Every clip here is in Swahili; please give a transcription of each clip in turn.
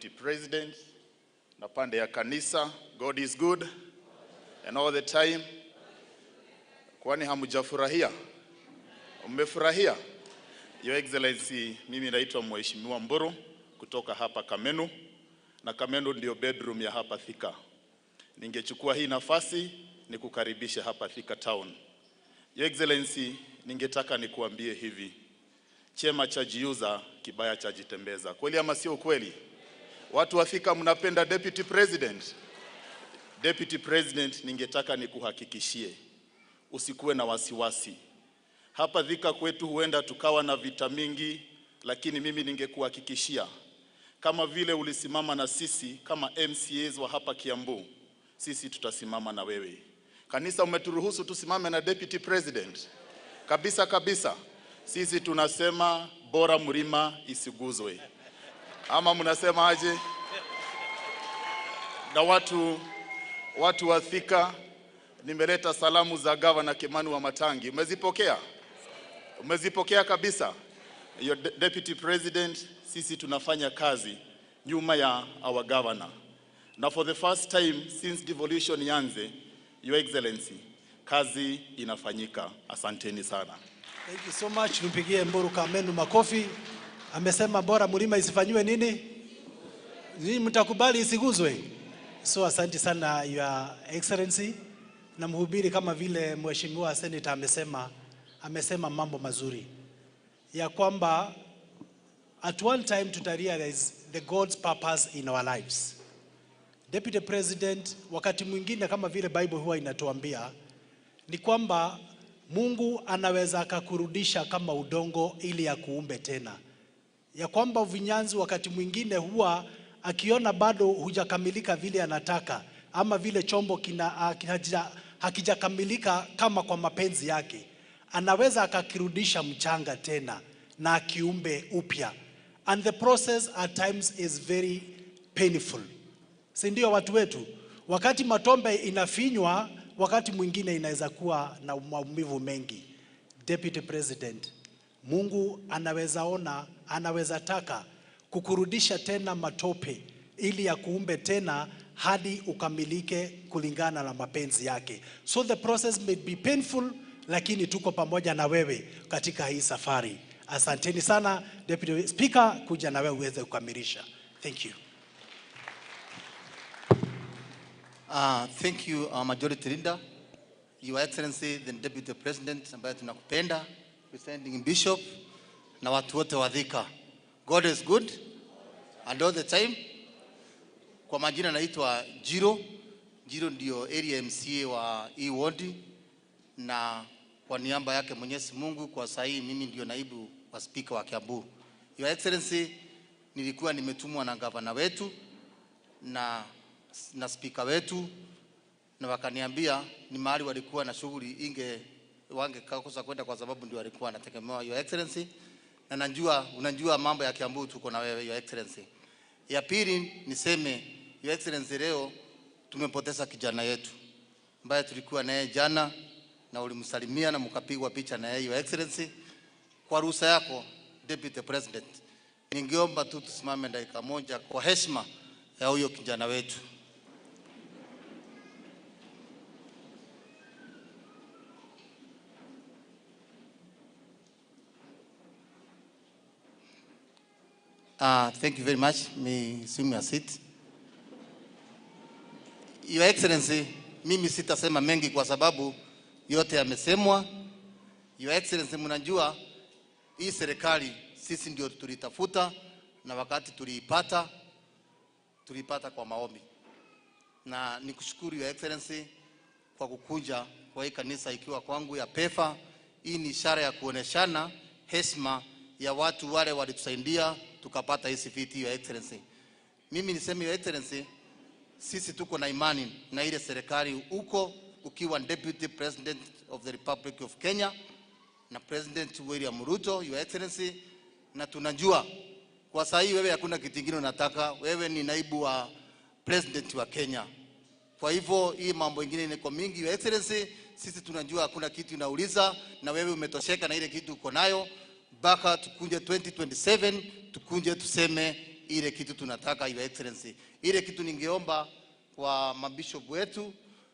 Deputy President na pande ya kanisa, God is good and all the time. Kwani hamjafurahia? Mmefurahia? Your Excellency, mimi naitwa Mheshimiwa Mburu kutoka hapa Kamenu, na Kamenu ndio bedroom ya hapa Thika. Ningechukua hii nafasi nikukaribishe hapa Thika Town. Your Excellency, ningetaka nikuambie hivi: chema cha jiuza, kibaya cha jitembeza. Kweli ama sio kweli? Watu wa Thika mnapenda Deputy President? Deputy President, ningetaka nikuhakikishie usikuwe na wasiwasi. Hapa Thika kwetu huenda tukawa na vita mingi, lakini mimi ningekuhakikishia kama vile ulisimama na sisi kama MCAs wa hapa Kiambu, sisi tutasimama na wewe. Kanisa umeturuhusu tusimame na Deputy President kabisa kabisa. Sisi tunasema bora mlima isiguzwe, ama mnasema aje? Na watu wa Thika, nimeleta salamu za Governor Kimani Wamatangi. Umezipokea? Umezipokea kabisa? Your Deputy President, sisi tunafanya kazi nyuma ya our governor. Na for the first time since devolution ianze, Your Excellency, kazi inafanyika. Asanteni sana. Thank you so much. Tumpigie Mburu Kamenu makofi. Amesema bora mlima isifanyiwe nini? Ninyi mtakubali isiguzwe? So asante sana Your Excellency. Na mhubiri kama vile Mheshimiwa Senator amesema mambo mazuri ya kwamba at one time tuta realize the God's purpose in our lives. Deputy President, wakati mwingine kama vile Bible huwa inatuambia ni kwamba Mungu anaweza akakurudisha kama udongo ili akuumbe tena. Ya kwamba vinyanzi wakati mwingine huwa akiona bado hujakamilika vile anataka, ama vile chombo hakijakamilika kama kwa mapenzi yake, anaweza akakirudisha mchanga tena na akiumbe upya. And the process at times is very painful. Si ndio watu wetu? Wakati matombe inafinywa, wakati mwingine inaweza kuwa na maumivu mengi. Deputy President, Mungu anaweza ona, anaweza taka kukurudisha tena matope ili akuumbe tena hadi ukamilike kulingana na mapenzi yake. So the process may be painful, lakini tuko pamoja na wewe katika hii safari. Asanteni sana Deputy Speaker, kuja na wewe uweze kukamilisha. Thank you. Thank you, Majority Leader, Your Excellency, the Deputy President ambaye tunakupenda, Presiding Bishop na watu wote wa Thika. God is good and all the time. Kwa majina naitwa Jiro. Jiro ndio area MCA wa hii ward, na kwa niaba yake Mwenyezi Mungu kwa saa hii mimi ndio naibu wa speaker wa Kiambu. Your Excellency, nilikuwa nimetumwa na gavana wetu na speaker wetu, na wakaniambia ni mahali walikuwa na shughuli inge wangekosa kwenda kwa sababu ndio walikuwa wanategemewa, Your Excellency. Na unajua mambo ya Kiambu tuko na wewe, Your Excellency. Ya pili niseme, Your Excellency, leo tumepoteza kijana yetu ambaye tulikuwa naye jana na ulimsalimia na mkapigwa picha na yeye, Your Excellency. Kwa ruhusa yako Deputy President, ningeomba tu tusimame dakika moja kwa heshima ya huyo kijana wetu. Thank you very much. May assume your seat. Your Excellency, mimi sitasema mengi kwa sababu yote yamesemwa. Your Excellency, mnajua hii serikali sisi ndio tulitafuta, na wakati tuliipata, tuliipata kwa maombi. Na nikushukuru Your Excellency kwa kukuja kwa hii kanisa ikiwa kwangu ya PEFA. Hii ni ishara ya kuoneshana heshima ya watu wale walitusaidia tukapata hii viti, Your Excellency. Mimi niseme Your Excellency, sisi tuko na imani na ile serikali uko ukiwa Deputy President of the Republic of Kenya na President William Ruto, Your Excellency, na tunajua kwa saa hii wewe hakuna kitu kingine unataka, wewe ni naibu wa President wa Kenya. Kwa hivyo hii mambo ingine iko mingi, Your Excellency, sisi tunajua hakuna kitu unauliza na wewe umetosheka na ile kitu uko nayo. Mpaka tukunje 2027, tukunje tuseme ile kitu tunataka, Your Excellency. Ile kitu ningeomba kwa mabishop wetu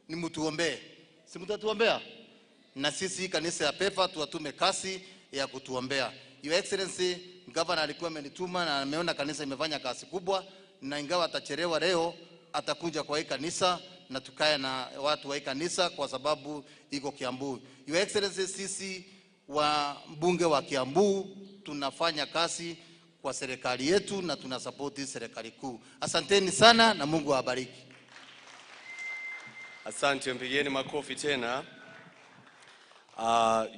ni mtuombee, si mtatuombea? Na sisi kanisa ya PEFA tuwatume kasi ya kutuombea. Your Excellency, governor alikuwa amenituma na ameona kanisa imefanya kazi kubwa, na ingawa atachelewa leo, atakuja kwa hii kanisa na tukae na watu wa hii kanisa kwa sababu iko Kiambu. Your Excellency, sisi wa mbunge wa Kiambu tunafanya kazi kwa serikali yetu na tunasapoti serikali kuu. Asanteni sana na Mungu awabariki. Asante, mpigieni makofi tena.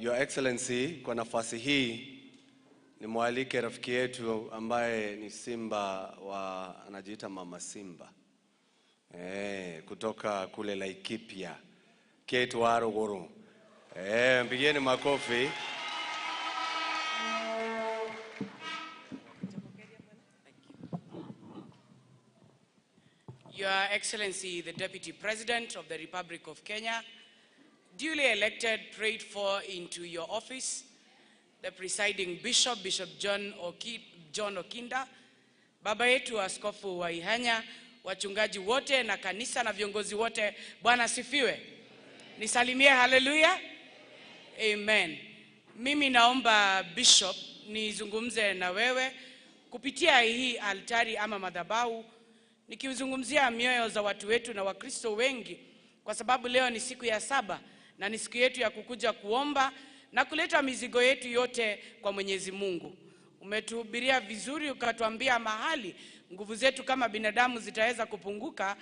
Your Excellency, kwa nafasi hii nimwalike rafiki yetu ambaye ni Simba wa anajiita Mama Simba kutoka kule Laikipia, Kate Waruguru. Mpigieni makofi. Your Excellency, the Deputy President of the Republic of Kenya, duly elected, prayed for into your office, the presiding bishop, Bishop John Okinda, baba yetu Askofu wa Ihanya, wachungaji wote na kanisa na viongozi wote, Bwana sifiwe. Nisalimie haleluya. Amen. Mimi naomba Bishop nizungumze na wewe kupitia hii altari ama madhabahu, nikizungumzia mioyo za watu wetu na Wakristo wengi, kwa sababu leo ni siku ya saba na ni siku yetu ya kukuja kuomba na kuleta mizigo yetu yote kwa Mwenyezi Mungu. Umetuhubiria vizuri ukatuambia mahali nguvu zetu kama binadamu zitaweza kupunguka,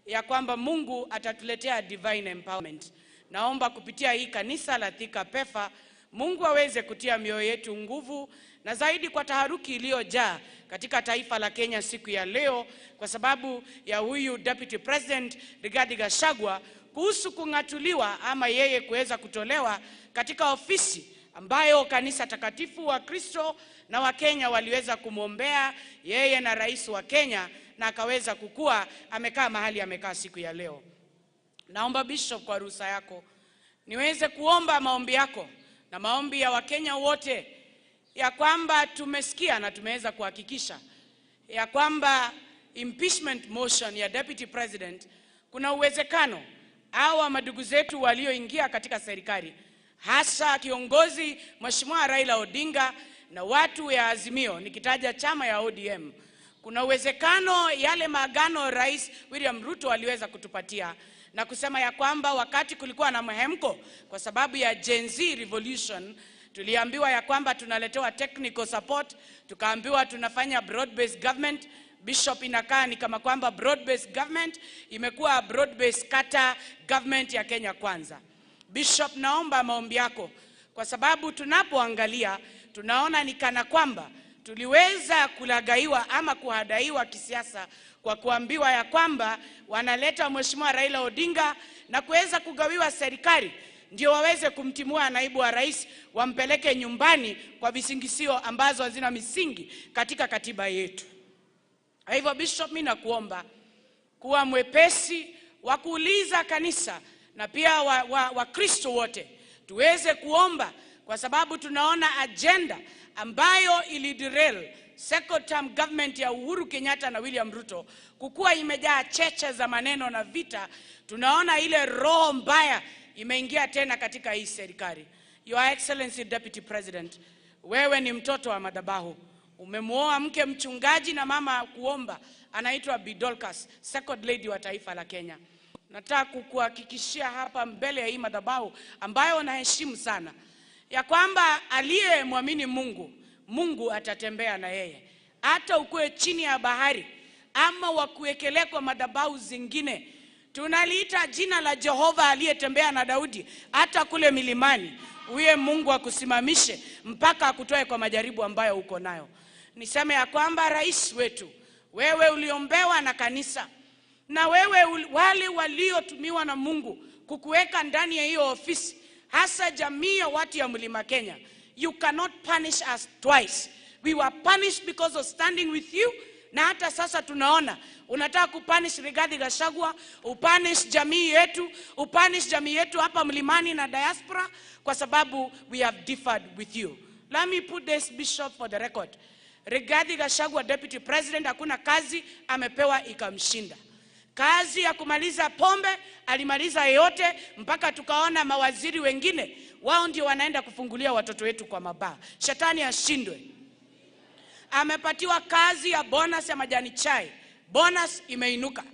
ya kwamba Mungu atatuletea divine empowerment. Naomba kupitia hii kanisa la Thika PEFA, Mungu aweze kutia mioyo yetu nguvu, na zaidi kwa taharuki iliyojaa katika taifa la Kenya siku ya leo, kwa sababu ya huyu Deputy President Rigathi Gachagua kuhusu kung'atuliwa ama yeye kuweza kutolewa katika ofisi ambayo kanisa takatifu wa Kristo na wa Kenya waliweza kumwombea yeye na rais wa Kenya, na akaweza kukua amekaa mahali amekaa siku ya leo. Naomba Bishop, kwa ruhusa yako niweze kuomba maombi yako na maombi ya Wakenya wote, ya kwamba tumesikia na tumeweza kuhakikisha ya kwamba impeachment motion ya Deputy President, kuna uwezekano hawa madugu zetu walioingia katika serikali, hasa kiongozi Mheshimiwa Raila Odinga na watu ya Azimio, nikitaja chama ya ODM, kuna uwezekano yale maagano Rais William Ruto aliweza kutupatia na kusema ya kwamba wakati kulikuwa na mhemko kwa sababu ya Gen Z revolution, tuliambiwa ya kwamba tunaletewa technical support, tukaambiwa tunafanya broad-based government. Bishop, inakaa ni kama kwamba broad-based government imekuwa broad-based kata government ya Kenya Kwanza. Bishop, naomba maombi yako, kwa sababu tunapoangalia tunaona ni kana kwamba tuliweza kulagaiwa ama kuhadaiwa kisiasa kwa kuambiwa ya kwamba wanaleta Mheshimiwa Raila Odinga na kuweza kugawiwa serikali ndio waweze kumtimua naibu wa rais wampeleke nyumbani kwa visingisio ambazo hazina misingi katika katiba yetu. Kwa hivyo Bishop, mimi nakuomba kuwa mwepesi wa kuuliza kanisa na pia Wakristo wote tuweze kuomba, kwa sababu tunaona agenda ambayo iliderail second term government ya Uhuru Kenyatta na William Ruto kukua imejaa cheche za maneno na vita. Tunaona ile roho mbaya imeingia tena katika hii serikali. Your Excellency Deputy President, wewe ni mtoto wa madhabahu. Umemuoa mke mchungaji na mama kuomba, anaitwa Bi Dorcas, second lady wa taifa la Kenya. Nataka kukuhakikishia hapa mbele ya hii madhabahu ambayo naheshimu sana, ya kwamba aliyemwamini Mungu, Mungu atatembea na yeye. Hata ukue chini ya bahari ama wakuekelee kwa madhabahu zingine, tunaliita jina la Jehova aliyetembea na Daudi hata kule milimani. Uye Mungu akusimamishe mpaka akutoe kwa majaribu ambayo uko nayo. Niseme ya kwamba rais wetu, wewe uliombewa na kanisa, na wewe wale waliotumiwa na Mungu kukuweka ndani ya hiyo ofisi, hasa jamii ya watu ya Mlima Kenya, you cannot punish us twice. We were punished because of standing with you. Na hata sasa tunaona unataka kupunish Rigathi Gachagua, upunish jamii yetu, upunish jamii yetu hapa mlimani na diaspora, kwa sababu we have differed with you. Let me put this, Bishop, for the record. Rigathi Gachagua Deputy President hakuna kazi amepewa ikamshinda. Kazi ya kumaliza pombe alimaliza yote, mpaka tukaona mawaziri wengine wao ndio wanaenda kufungulia watoto wetu kwa mabaa. Shetani ashindwe. Amepatiwa kazi ya bonus ya majani chai, bonus imeinuka,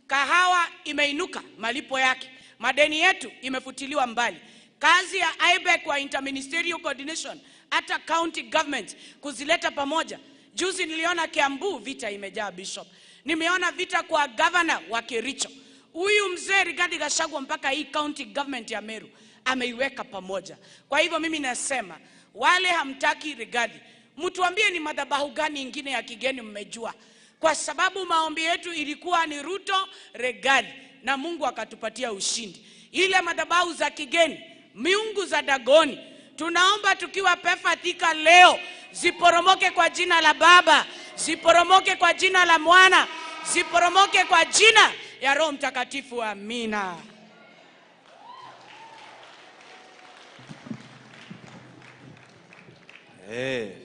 kahawa imeinuka malipo yake, madeni yetu imefutiliwa mbali. Kazi ya IBEC wa interministerial coordination, hata county government kuzileta pamoja. Juzi niliona Kiambu vita imejaa Bishop. Nimeona vita kwa governor wa Kericho. Huyu mzee Rigathi Gachagua mpaka hii county government ya Meru ameiweka pamoja. Kwa hivyo mimi nasema wale hamtaki Rigathi, mtuambie ni madhabahu gani ingine ya kigeni mmejua. Kwa sababu maombi yetu ilikuwa ni Ruto Rigathi na Mungu akatupatia ushindi. Ile madhabahu za kigeni, miungu za Dagoni, tunaomba tukiwa PEPFAR Thika leo ziporomoke kwa jina la Baba, ziporomoke kwa jina la Mwana, ziporomoke kwa jina ya Roho Mtakatifu. Amina.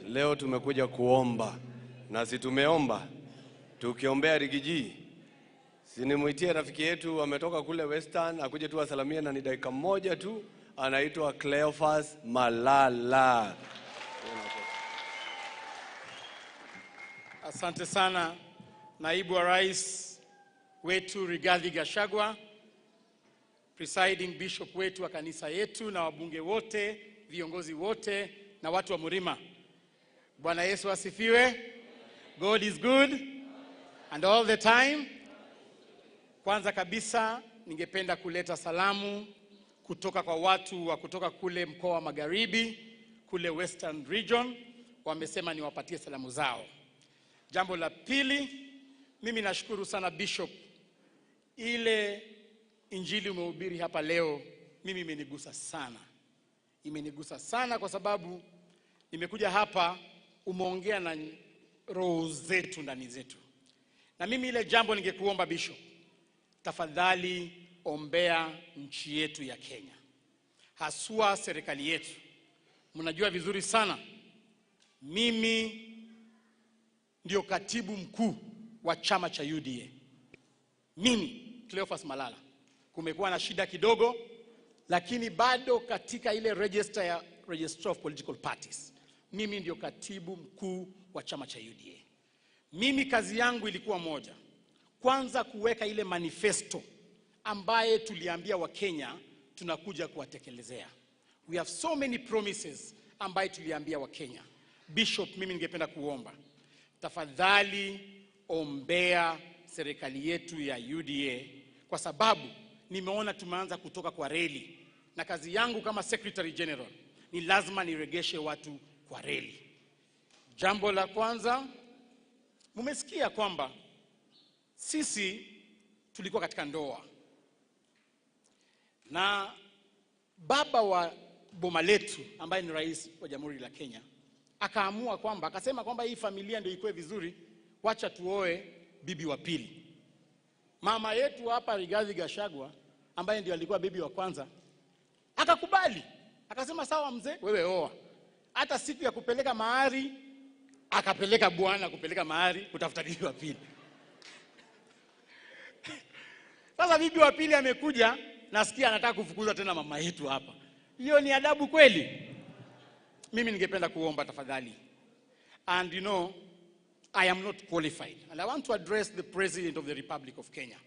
Leo tumekuja kuomba na si tumeomba tukiombea Rigiji. Si nimuitie rafiki yetu ametoka kule Western akuje tu asalamie, na ni dakika moja tu, anaitwa Cleophas Malala. Asante sana naibu wa rais wetu Rigathi Gachagua, presiding bishop wetu wa kanisa yetu, na wabunge wote, viongozi wote na watu wa Murima. Bwana Yesu asifiwe. God is good and all the time. Kwanza kabisa ningependa kuleta salamu kutoka kwa watu wa kutoka kule mkoa wa Magharibi, kule Western Region, wamesema niwapatie salamu zao. Jambo la pili, mimi nashukuru sana Bishop, ile injili umehubiri hapa leo mimi imenigusa sana. Imenigusa sana kwa sababu nimekuja hapa, umeongea na roho zetu ndani zetu. Na mimi ile jambo ningekuomba Bishop, tafadhali ombea nchi yetu ya Kenya, haswa serikali yetu. Mnajua vizuri sana mimi ndio katibu mkuu wa chama cha UDA. Mimi Cleophas Malala. Kumekuwa na shida kidogo, lakini bado katika ile register ya Registrar of Political Parties, mimi ndio katibu mkuu wa chama cha UDA. Mimi kazi yangu ilikuwa moja. Kwanza kuweka ile manifesto ambaye tuliambia Wakenya tunakuja kuwatekelezea. We have so many promises ambaye tuliambia Wakenya. Bishop, mimi ningependa kuomba, tafadhali ombea serikali yetu ya UDA, kwa sababu nimeona tumeanza kutoka kwa reli, na kazi yangu kama Secretary General ni lazima niregeshe watu kwa reli. Jambo la kwanza, mmesikia kwamba sisi tulikuwa katika ndoa na baba wa boma letu ambaye ni rais wa Jamhuri la Kenya akaamua kwamba, akasema kwamba hii familia ndio ikuwe vizuri, wacha tuoe bibi wa pili. Mama yetu hapa Rigathi Gachagua ambaye ndio alikuwa bibi wa kwanza akakubali, akasema sawa mzee, wewe oa. Hata siku ya kupeleka mahari akapeleka bwana kupeleka mahari kutafuta bibi wa pili. Sasa bibi wa pili amekuja, nasikia anataka kufukuza tena mama yetu hapa. Hiyo ni adabu kweli? Mimi ningependa kuomba tafadhali. And you know, I am not qualified. And I want to address the President of the Republic of Kenya,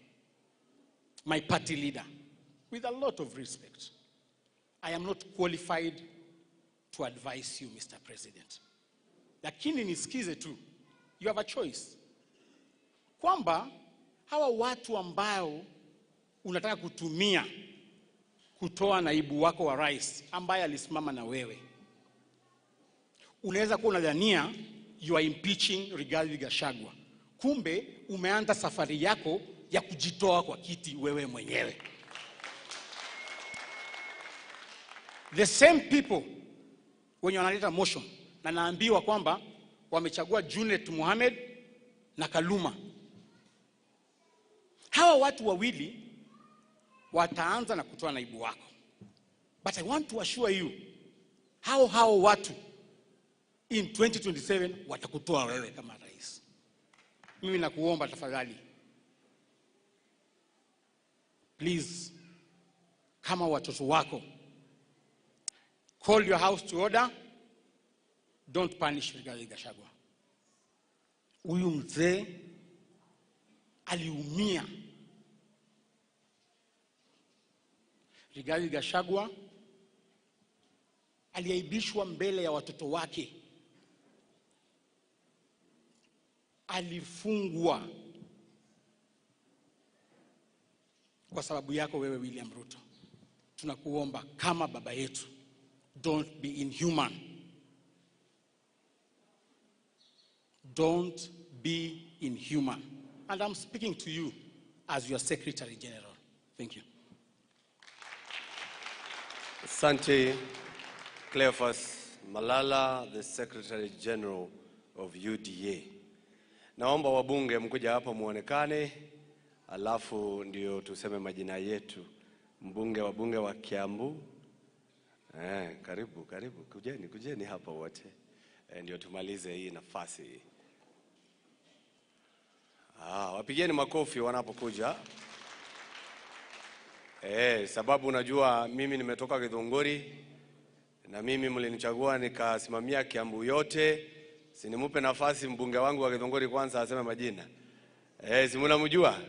my party leader, with a lot of respect. I am not qualified to advise you, Mr. President. Lakini nisikize tu, you have a choice. Kwamba hawa watu ambao unataka kutumia kutoa naibu wako wa rais ambaye alisimama na wewe, unaweza kuwa unadhania you are impeaching Rigathi Gachagua, kumbe umeanza safari yako ya kujitoa kwa kiti wewe mwenyewe. The same people wenye wanaleta motion, na naambiwa kwamba wamechagua Junet Mohamed na Kaluma. Hawa watu wawili wataanza na kutoa naibu wako. But I want to assure you, hao watu In 2027 watakutoa wewe kama rais. Mimi nakuomba tafadhali, please, kama watoto wako, call your house to order. Don't punish Rigathi Gachagua. Huyu mzee aliumia. Rigathi Gachagua aliaibishwa mbele ya watoto wake. Alifungwa kwa sababu yako wewe William Ruto. Tunakuomba kama baba yetu, don't be inhuman. Don't be inhuman. And I'm speaking to you as your Secretary General. Thank you. Asante, Cleophas Malala, the Secretary General of UDA. Naomba wabunge mkuja hapa muonekane, alafu ndio tuseme majina yetu. Mbunge, wabunge wa Kiambu. Karibu, karibu. Kujeni, kujeni hapa wote. Ndio tumalize hii nafasi. Wapigeni makofi wanapokuja. Sababu unajua mimi nimetoka Githunguri na mimi mlinichagua nikasimamia Kiambu yote. Si nimupe nafasi mbunge wangu wa Githunguri kwanza aseme majina. Si mnamjua?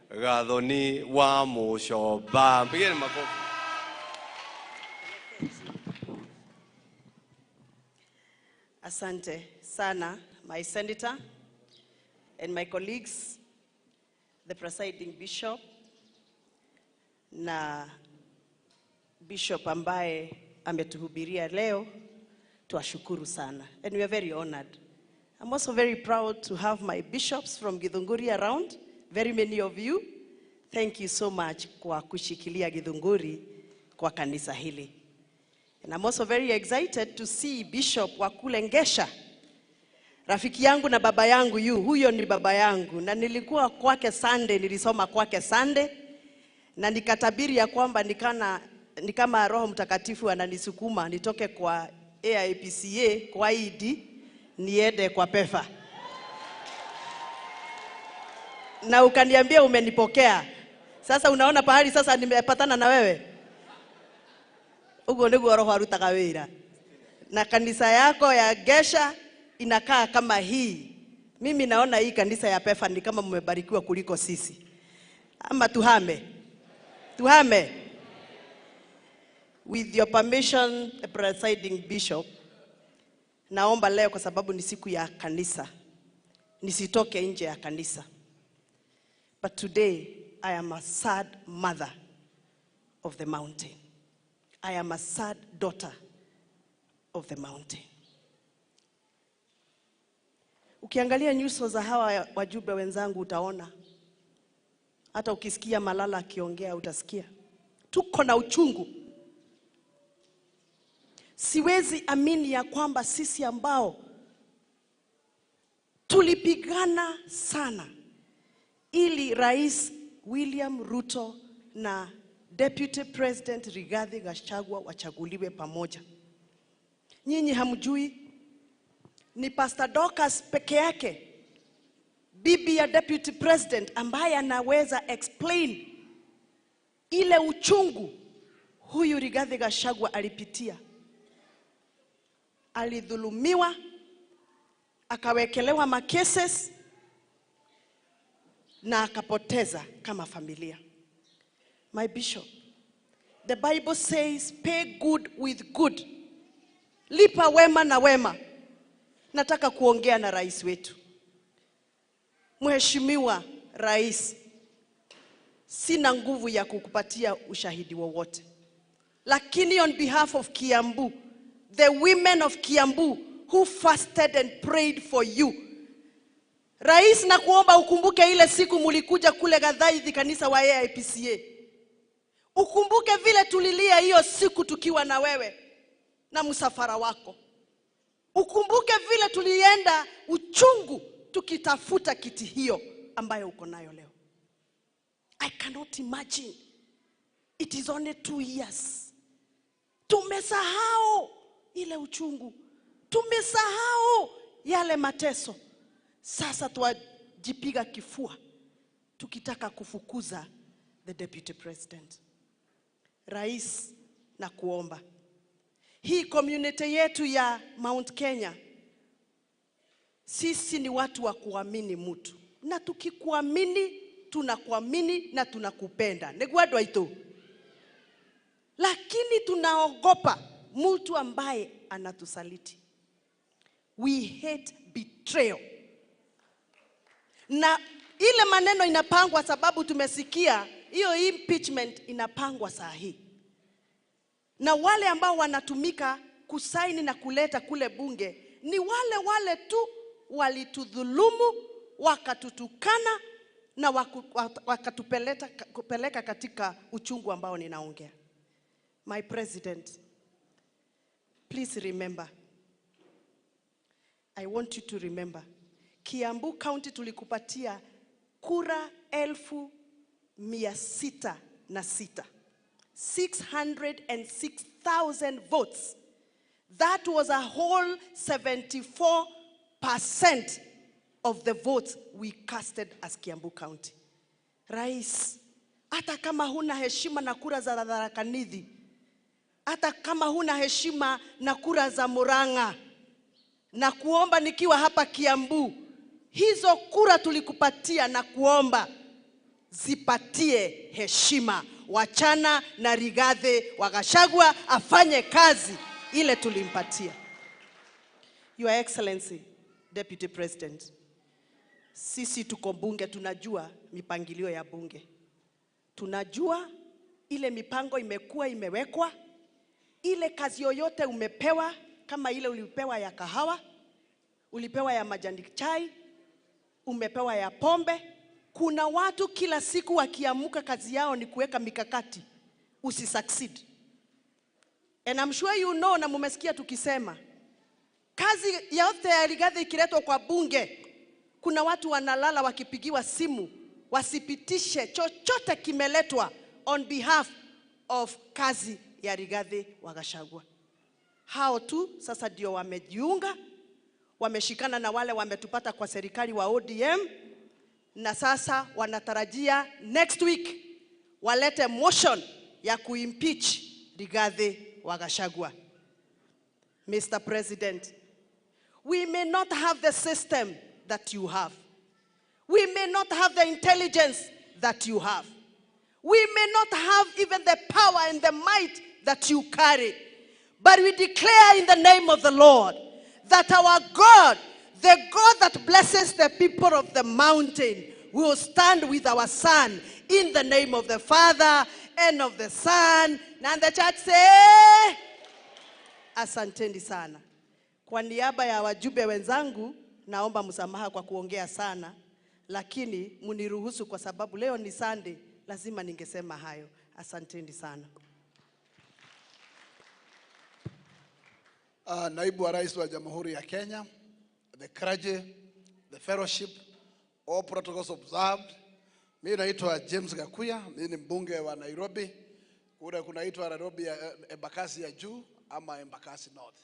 Gathoni wa Muchoba. Mpigeni makofi. Asante sana, my senator and my colleagues, the presiding bishop na bishop ambaye ametuhubiria leo, tuwashukuru sana. And we are very honored. I'm also very proud to have my bishops from Githunguri around, very many of you. Thank you so much kwa kushikilia Githunguri kwa kanisa hili. And I'm also very excited to see Bishop wa kule Ngesha. Rafiki yangu na baba yangu yu, huyo ni baba yangu. Na nilikuwa kwake Sunday, nilisoma kwake Sunday. Na nikatabiri ya kwamba ni kama Roho Mtakatifu ananisukuma nitoke kwa AIPCA, kwa ID, niende kwa PEFA. Na ukaniambia umenipokea. Sasa unaona pahali sasa nimepatana na wewe. Ugo niguo Roho arutaga wira. Na kanisa yako ya Gesha inakaa kama hii. Mimi naona hii kanisa ya PEFA ni kama mmebarikiwa kuliko sisi. Ama tuhame. Tuhame. With your permission, the presiding bishop, naomba leo kwa sababu ni siku ya kanisa, nisitoke nje ya kanisa. But today, I am a sad mother of the mountain. I am a sad daughter of the mountain. Ukiangalia nyuso za hawa wajumbe wenzangu utaona. Hata ukisikia Malala akiongea utasikia. Tuko na uchungu. Siwezi amini ya kwamba sisi ambao tulipigana sana ili Rais William Ruto na Deputy President Rigathi Gachagua wachaguliwe pamoja. Nyinyi hamjui, ni Pastor Dorcas peke yake, bibi ya Deputy President, ambaye anaweza explain ile uchungu huyu Rigathi Gachagua alipitia. Alidhulumiwa, akawekelewa makeses na akapoteza kama familia. My bishop, the Bible says pay good with good. Lipa wema na wema. Nataka kuongea na rais wetu. Mheshimiwa Rais, sina nguvu ya kukupatia ushahidi wowote. Lakini on behalf of Kiambu, the women of Kiambu who fasted and prayed for you. Rais, na kuomba ukumbuke ile siku mulikuja kule Gathaithi kanisa wa AIPCA. Ukumbuke vile tulilia hiyo siku tukiwa na wewe na msafara wako. Ukumbuke vile tulienda uchungu tukitafuta kiti hiyo ambayo uko nayo leo. I cannot imagine. It is only 2 years. Tumesahau ile uchungu. Tumesahau yale mateso. Sasa twajipiga kifua tukitaka kufukuza the deputy president. Rais, na kuomba hii community yetu ya Mount Kenya, sisi ni watu wa kuamini mtu, na tukikuamini tunakuamini na tunakupenda niguo andũ aitũ, lakini tunaogopa mtu ambaye anatusaliti. We hate betrayal. Na ile maneno inapangwa, sababu tumesikia hiyo impeachment inapangwa saa hii, na wale ambao wanatumika kusaini na kuleta kule bunge ni wale wale tu walitudhulumu, wakatutukana na wakatupeleka katika uchungu ambao ninaongea. My president, please remember, I want you to remember, Kiambu County tulikupatia kura 606,000, 606,000 votes. That was a whole 74% of the votes we casted as Kiambu County. Rais, hata kama huna heshima na kura za Tharaka Nithi, hata kama huna heshima na kura za Murang'a, na kuomba nikiwa hapa Kiambu, hizo kura tulikupatia na kuomba zipatie heshima. Wachana na Rigathi wa Gachagua afanye kazi ile tulimpatia. Your Excellency, Deputy President, sisi tuko bunge, tunajua mipangilio ya bunge. Tunajua ile mipango imekuwa imewekwa, ile kazi yoyote umepewa, kama ile ulipewa ya kahawa, ulipewa ya majani chai, umepewa ya pombe. Kuna watu kila siku wakiamuka kazi yao ni kuweka mikakati usi succeed. And I'm sure you know, na mumesikia tukisema kazi yote ya Rigathi ikiletwa kwa bunge, kuna watu wanalala wakipigiwa simu wasipitishe chochote kimeletwa on behalf of kazi ya Rigathi wa Gachagua. Hao tu sasa ndio wamejiunga, wameshikana na wale wametupata kwa serikali wa ODM, na sasa wanatarajia next week walete motion ya kuimpeach Rigathi wa Gachagua. Mr. President, we may not have the system that you have. We may not have the intelligence that you have. We may not have even the power and the might that you carry. But we declare in the name of the Lord that our God, the God that blesses the people of the mountain, will stand with our son in the name of the Father and of the Son. And the church say, asanteni sana. Kwa niaba ya wajumbe wenzangu, naomba msamaha kwa kuongea sana, lakini muniruhusu kwa sababu leo ni Sunday, lazima ningesema hayo. Asanteni sana. Naibu wa Rais wa Jamhuri ya Kenya, the clergy, the fellowship, all protocols observed. Mimi naitwa James Gakuya, mimi ni mbunge wa Nairobi. Kule kunaitwa Nairobi ya Embakasi ya juu ama Embakasi North.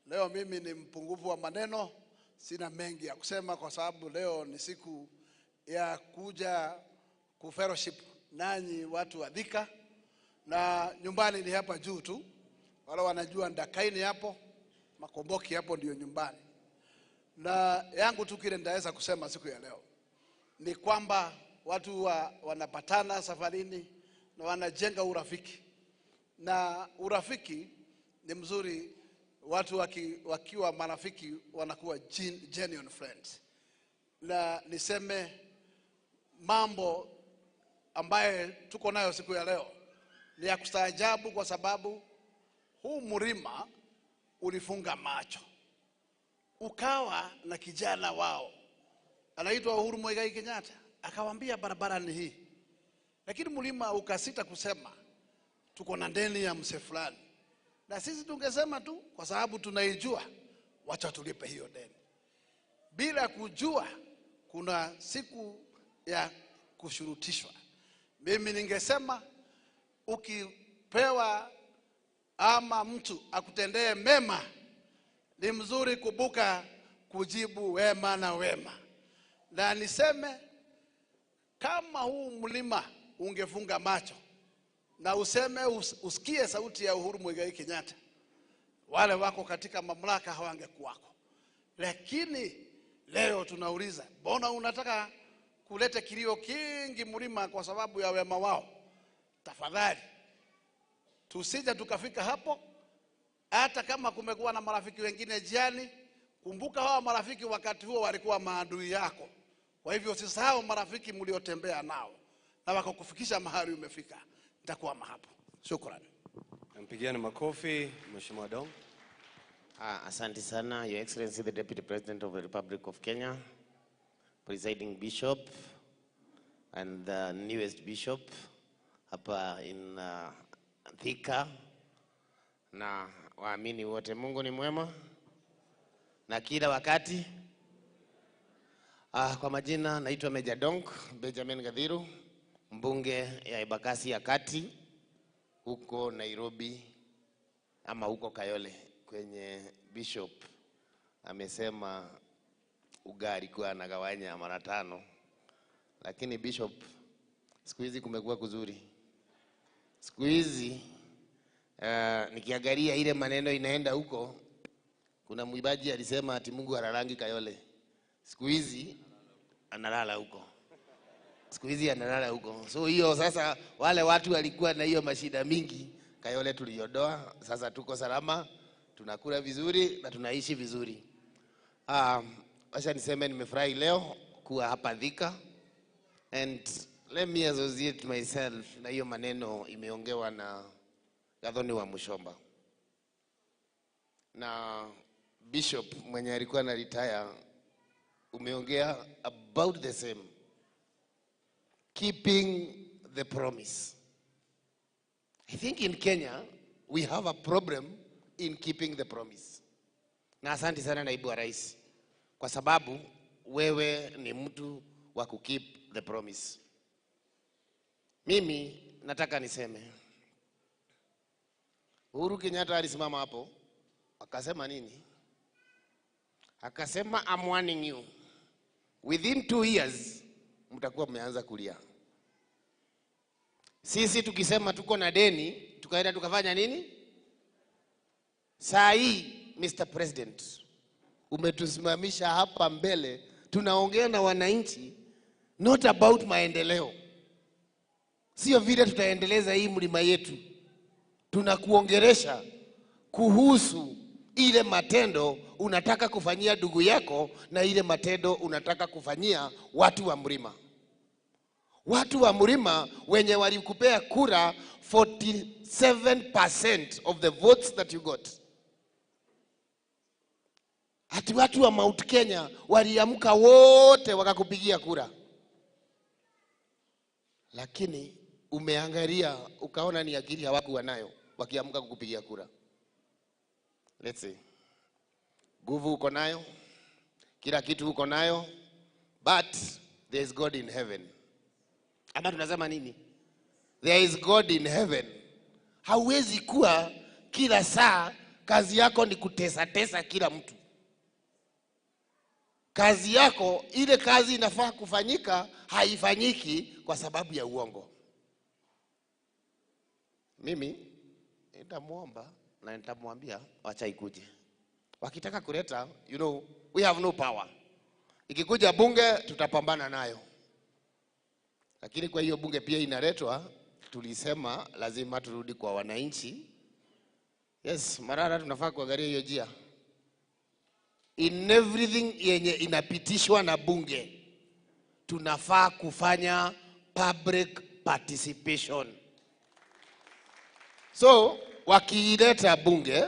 Leo mimi ni mpungufu wa maneno, sina mengi ya kusema kwa sababu leo ni siku ya kuja kufellowship nanyi watu wa Thika, na nyumbani ni hapa juu tu. Wale wanajua Ndakaini hapo, Makomboki hapo ndio nyumbani. Na yangu tu kile nitaweza kusema siku ya leo ni kwamba watu wanapatana safarini na wanajenga urafiki. Na urafiki ni mzuri, watu wakiwa marafiki wanakuwa genuine friends. Na niseme mambo ambaye tuko nayo siku ya leo ni ya kustaajabu kwa sababu huu mlima ulifunga macho. Ukawa na kijana wao anaitwa Uhuru Muigai Kenyatta, akawaambia barabara ni hii. Lakini mlima ukasita kusema tuko na ndeni ya mse fulani. Na sisi tungesema tu kwa sababu tunaijua, wacha tulipe hiyo deni. Bila kujua kuna siku ya kushurutishwa. Mimi ningesema ukipewa ama mtu akutendee mema, Ni mzuri kubuka kujibu wema na wema. Na niseme kama huu mlima ungefunga macho na useme usikie sauti ya Uhuru Muigai Kenyatta, wale wako katika mamlaka hawangekuwako. Lakini leo tunauliza, mbona unataka kuleta kilio kingi mlima kwa sababu ya wema wao? Tafadhali tusije tukafika hapo. Hata kama kumekuwa na marafiki wengine jiani, kumbuka hawa marafiki wakati huo walikuwa maadui yako. Kwa hivyo usisahau marafiki mliotembea nao na wakakufikisha mahali umefika. Nitakuwa hapo. Shukrani. Mpigieni makofi Mheshimiwa Dong. Asante sana, Your Excellency the Deputy President of the Republic of Kenya, Presiding Bishop and the newest bishop hapa in Thika, na waamini wote. Mungu ni mwema na kila wakati. Kwa majina naitwa Meja Donk Benjamin Gathiru, mbunge ya Embakasi ya Kati huko Nairobi ama huko Kayole, kwenye bishop amesema ugali kwa anagawanya mara 5. Lakini bishop, siku hizi kumekuwa kuzuri. Siku hizi nikiangalia ile maneno inaenda huko, kuna mwimbaji alisema ati Mungu halalangi Kayole. Siku hizi analala huko. Siku hizi analala huko. So hiyo sasa, wale watu walikuwa na hiyo mashida mingi, Kayole tuliondoa, sasa tuko salama, tunakula vizuri na tunaishi vizuri. Acha niseme nimefurahi leo kuwa hapa Thika. And let me associate myself na hiyo maneno imeongewa na Gathoni wa Mushomba na bishop mwenye alikuwa na retire. Umeongea about the same, keeping the promise. I think in Kenya we have a problem in keeping the promise. Na asante sana naibu wa rais, kwa sababu wewe ni mtu wa ku keep the promise. Mimi nataka niseme, Uhuru Kenyatta alisimama hapo akasema nini? Akasema, I'm warning you, within 2 years mtakuwa mmeanza kulia. Sisi tukisema tuko na deni, tukaenda tukafanya nini? Saa hii Mr. President, umetusimamisha hapa mbele, tunaongea na wananchi not about maendeleo. Sio vile tutaendeleza hii mlima yetu. Tunakuongeresha kuhusu ile matendo unataka kufanyia ndugu yako na ile matendo unataka kufanyia watu wa mlima. Watu wa mlima wenye walikupea kura 47% of the votes that you got. Ati watu wa Mount Kenya waliamka wote wakakupigia kura. Lakini umeangalia ukaona ni akili hawakuwa nayo wakiamka kukupigia kura. Let's see. Nguvu uko nayo, kila kitu uko nayo, but there is God in heaven. Ama tunasema nini? There is God in heaven. Hauwezi kuwa kila saa kazi yako ni kutesa tesa kila mtu. Kazi yako, ile kazi inafaa kufanyika, haifanyiki kwa sababu ya uongo. Mimi nitamuomba na nitamwambia wacha ikuje. Wakitaka kuleta, you know, we have no power. Ikikuja bunge tutapambana nayo. Lakini kwa hiyo bunge pia inaletwa, tulisema lazima turudi kwa wananchi. Yes, Marara tunafaa kuangalia hiyo njia. In everything yenye inapitishwa na bunge, tunafaa kufanya public participation. So, wakileta bunge,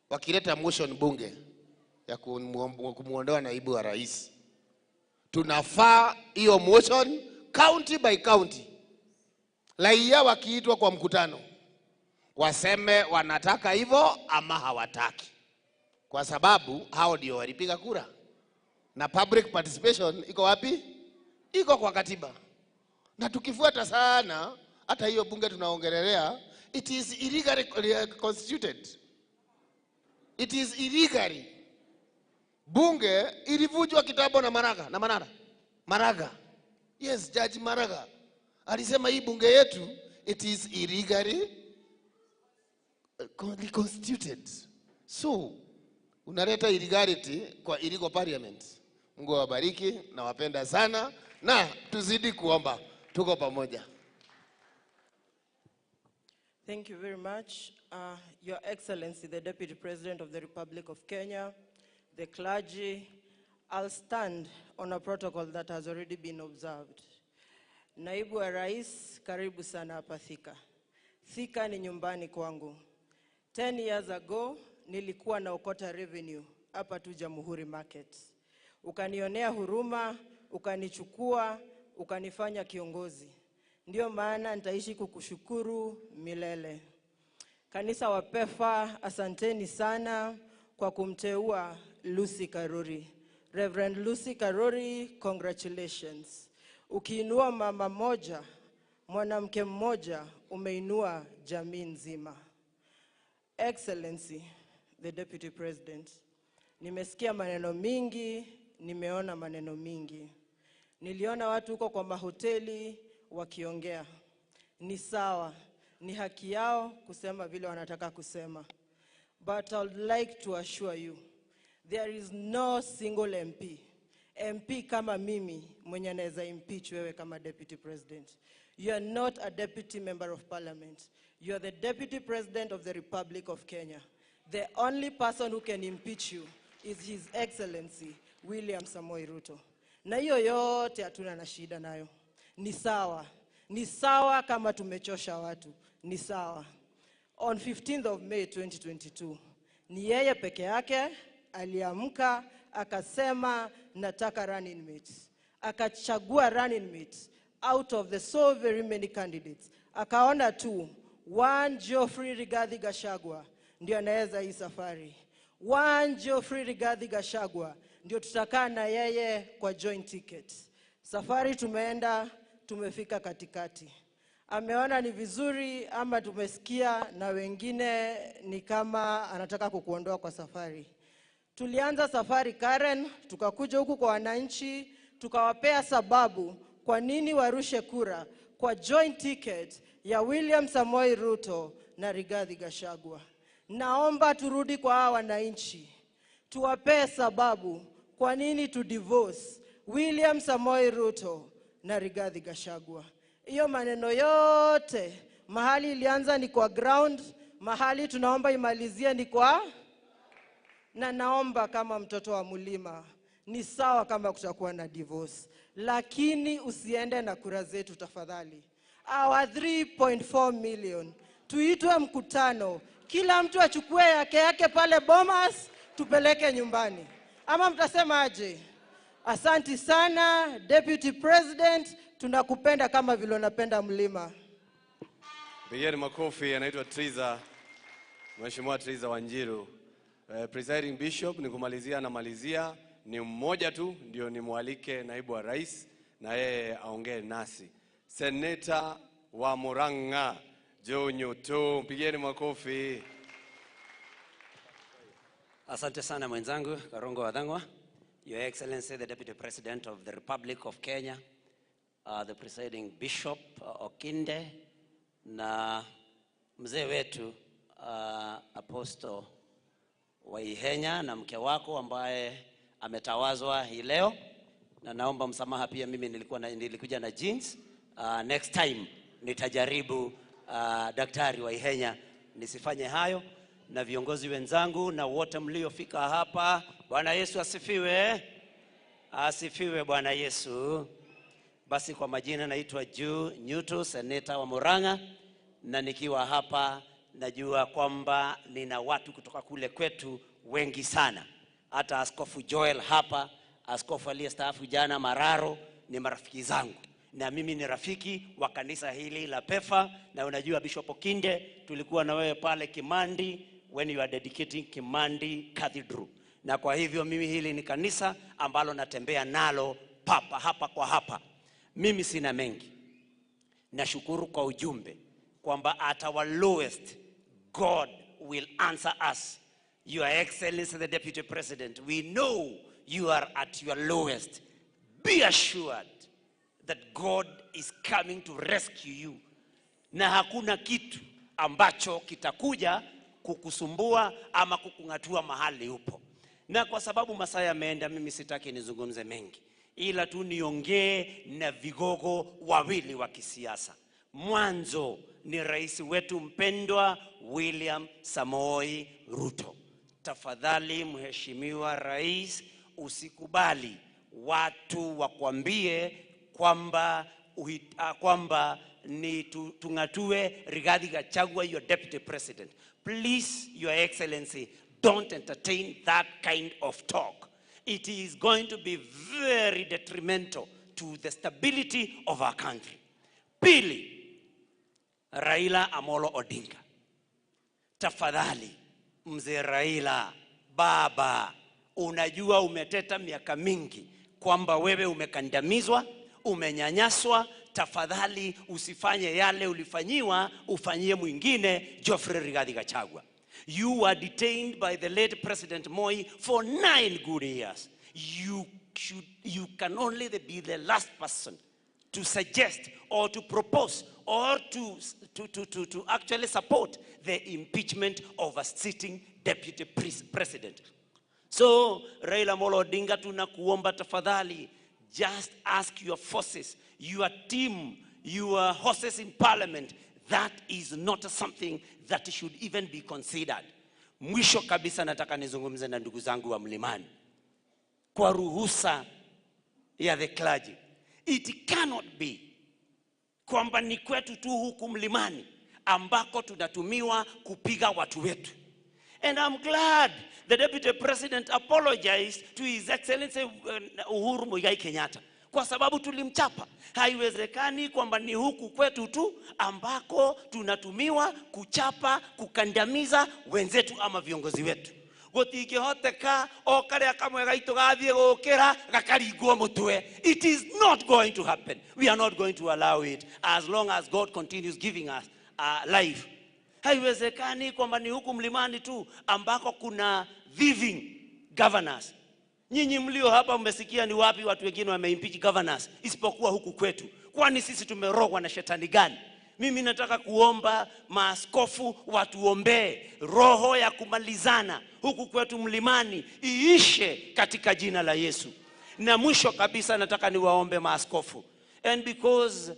wakileta motion bunge ya kumuondoa naibu wa rais, tunafaa hiyo motion county by county. Raia wakiitwa kwa mkutano, waseme wanataka hivyo ama hawataki. Kwa sababu hao ndio walipiga kura. Na public participation iko wapi? Iko kwa katiba. Na tukifuata sana, hata hiyo bunge tunaongelelea, it is illegally constituted. It is illegally. Bunge ilivunjwa kitambo na Maraga, na Manara. Maraga. Yes, Judge Maraga. Alisema hii bunge yetu, it is illegally reconstituted. So, unaleta illegality kwa illegal parliament. Mungu awabariki, nawapenda sana na tuzidi kuomba. Tuko pamoja. Thank you very much. Your Excellency, the Deputy President of the Republic of Kenya, the clergy, I'll stand on a protocol that has already been observed. Naibu wa Rais, karibu sana hapa Thika. Thika ni nyumbani kwangu. 10 years ago, nilikuwa naokota revenue hapa tu Jamhuri Market. Ukanionea huruma, ukanichukua, ukanifanya kiongozi. Ndio maana nitaishi kukushukuru milele. Kanisa wa PEFA, asanteni sana kwa kumteua Lucy Karuri. Reverend Lucy Karuri, congratulations. Ukiinua mama moja, mwanamke mmoja, umeinua jamii nzima. Excellency, the Deputy President, nimesikia maneno mingi, nimeona maneno mingi. Niliona watu huko kwa mahoteli wakiongea. Ni sawa, ni haki yao kusema vile wanataka kusema. But I would like to assure you, there is no single MP. MP kama mimi mwenye anaweza impeach wewe kama Deputy President. You are not a deputy member of parliament. You are the Deputy President of the Republic of Kenya. The only person who can impeach you is His Excellency William Samoei Ruto. Na hiyo yote hatuna na shida nayo. Ni sawa. Ni sawa kama tumechosha watu. Ni sawa. On 15th of May 2022, ni yeye peke yake aliamka akasema nataka running mate. Akachagua running mate out of the so very many candidates. Akaona tu one Geoffrey Rigathi Gachagua ndio anaweza hii safari. One Geoffrey Rigathi Gachagua ndio tutakaa na yeye kwa joint ticket. Safari tumeenda, tumefika katikati. Ameona ni vizuri ama tumesikia na wengine ni kama anataka kukuondoa kwa safari. Tulianza safari Karen, tukakuja huku kwa wananchi, tukawapea sababu kwa nini warushe kura kwa joint ticket ya William Samoei Ruto na Rigathi Gachagua. Naomba turudi kwa hawa wananchi, tuwapee sababu kwa nini tu divorce William Samoei Ruto na Rigathi Gachagua. Hiyo maneno yote mahali ilianza ni kwa ground, mahali tunaomba imalizie ni kwa, na naomba kama mtoto wa mlima, ni sawa kama kutakuwa na divorce, lakini usiende na kura zetu tafadhali. Our 3.4 million, tuitwe mkutano, kila mtu achukue yake yake pale Bomas, tupeleke nyumbani. Ama mtasema aje? Asanti sana Deputy President, tunakupenda kama vile unapenda mlima. Pigeni makofi. Anaitwa Triza, Mheshimiwa Triza Wanjiru. Presiding Bishop, nikumalizia na malizia ni mmoja tu ndio nimwalike naibu wa rais na yeye aongee nasi. Seneta wa Murang'a Joe Nyutu, pigeni makofi. Asante sana mwenzangu Karongo Wadhangwa. Your Excellency, the Deputy President of the Republic of Kenya, the Presiding Bishop Okinde, na mzee wetu Apostle Waihenya na mke wako ambaye ametawazwa hii leo, na naomba msamaha pia mimi nilikuja na jeans. Next time nitajaribu Daktari Waihenya nisifanye hayo, na viongozi wenzangu na wote mliofika hapa. Bwana Yesu asifiwe. Asifiwe Bwana Yesu. Basi kwa majina naitwa Joe Nyutu, seneta wa Murang'a, na nikiwa hapa najua kwamba nina watu kutoka kule kwetu wengi sana. Hata Askofu Joel hapa, askofu aliyestaafu jana Mararo, ni marafiki zangu. Na mimi ni rafiki wa kanisa hili la PEFA, na unajua Bishop Okinde tulikuwa na wewe pale Kimandi when you are dedicating Kimandi Cathedral. Na kwa hivyo mimi hili ni kanisa ambalo natembea nalo papa hapa kwa hapa. Mimi sina mengi. Nashukuru kwa ujumbe kwamba at our lowest God will answer us. Your Excellency the Deputy President, we know you are at your lowest. Be assured that God is coming to rescue you. Na hakuna kitu ambacho kitakuja kukusumbua ama kukung'atua mahali upo. Na kwa sababu masaa yameenda, mimi sitaki nizungumze mengi, ila tu niongee na vigogo wawili wa kisiasa. Mwanzo ni rais wetu mpendwa William Samoei Ruto. Tafadhali Mheshimiwa Rais, usikubali watu wakwambie kwamba ni tung'atue Rigathi Gachagua, your deputy president. Please, Your Excellency, don't entertain that kind of talk. It is going to be very detrimental to the stability of our country. Pili, Raila Amolo Odinga. Tafadhali, Mzee Raila, baba, unajua umeteta miaka mingi kwamba wewe umekandamizwa, umenyanyaswa. Tafadhali usifanye yale ulifanyiwa, ufanyie mwingine Geoffrey Rigathi Gachagua. You were detained by the late President Moi for 9 good years. You can only be the last person to suggest or to propose or to actually support the impeachment of a sitting deputy president. So, Raila Amolo Odinga, tunakuomba tafadhali, just ask your forces, your team, your horses in parliament. That is not something that should even be considered. Mwisho kabisa nataka nizungumze na ndugu zangu wa Mlimani. Kwa ruhusa ya the clergy. It cannot be kwamba ni kwetu tu huku Mlimani ambako tunatumiwa kupiga watu wetu. And I'm glad the Deputy President apologized to His Excellency Uhuru Muigai Kenyatta. Kwa sababu tulimchapa. Haiwezekani kwamba ni huku kwetu tu ambako tunatumiwa kuchapa, kukandamiza wenzetu ama viongozi wetu. Gotingĩhoteka o karĩa kamwe gaitũ gathiĩ gũkĩra gakaringwo mũtwe. It is not going to happen. We are not going to allow it as long as God continues giving us life. Haiwezekani kwamba ni huku Mlimani tu ambako kuna thieving governors. Nyinyi mlio hapa mmesikia ni wapi watu wengine wameimpeach governors isipokuwa huku kwetu. Kwani sisi tumerogwa na shetani gani? Mimi nataka kuomba maaskofu watuombee roho ya kumalizana huku kwetu Mlimani iishe katika jina la Yesu. Na mwisho kabisa nataka niwaombe maaskofu. And because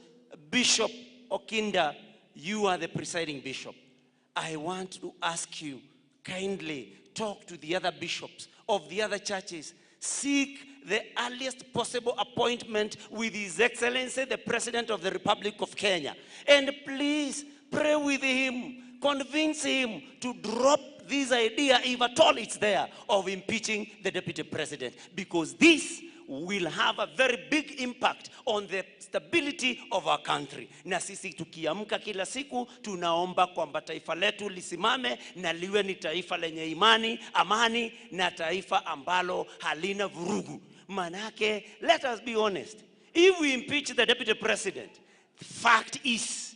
Bishop Okinda, you are the presiding bishop, I want to ask you kindly talk to the other bishops of the other churches. Seek the earliest possible appointment with His Excellency, the President of the Republic of Kenya. And please pray with him, convince him to drop this idea, if at all it's there, of impeaching the Deputy President. Because this will have a very big impact on the stability of our country. Na sisi tukiamka kila siku tunaomba kwamba taifa letu lisimame na liwe ni taifa lenye imani, amani na taifa ambalo halina vurugu. Manake, let us be honest. If we impeach the Deputy President, the fact is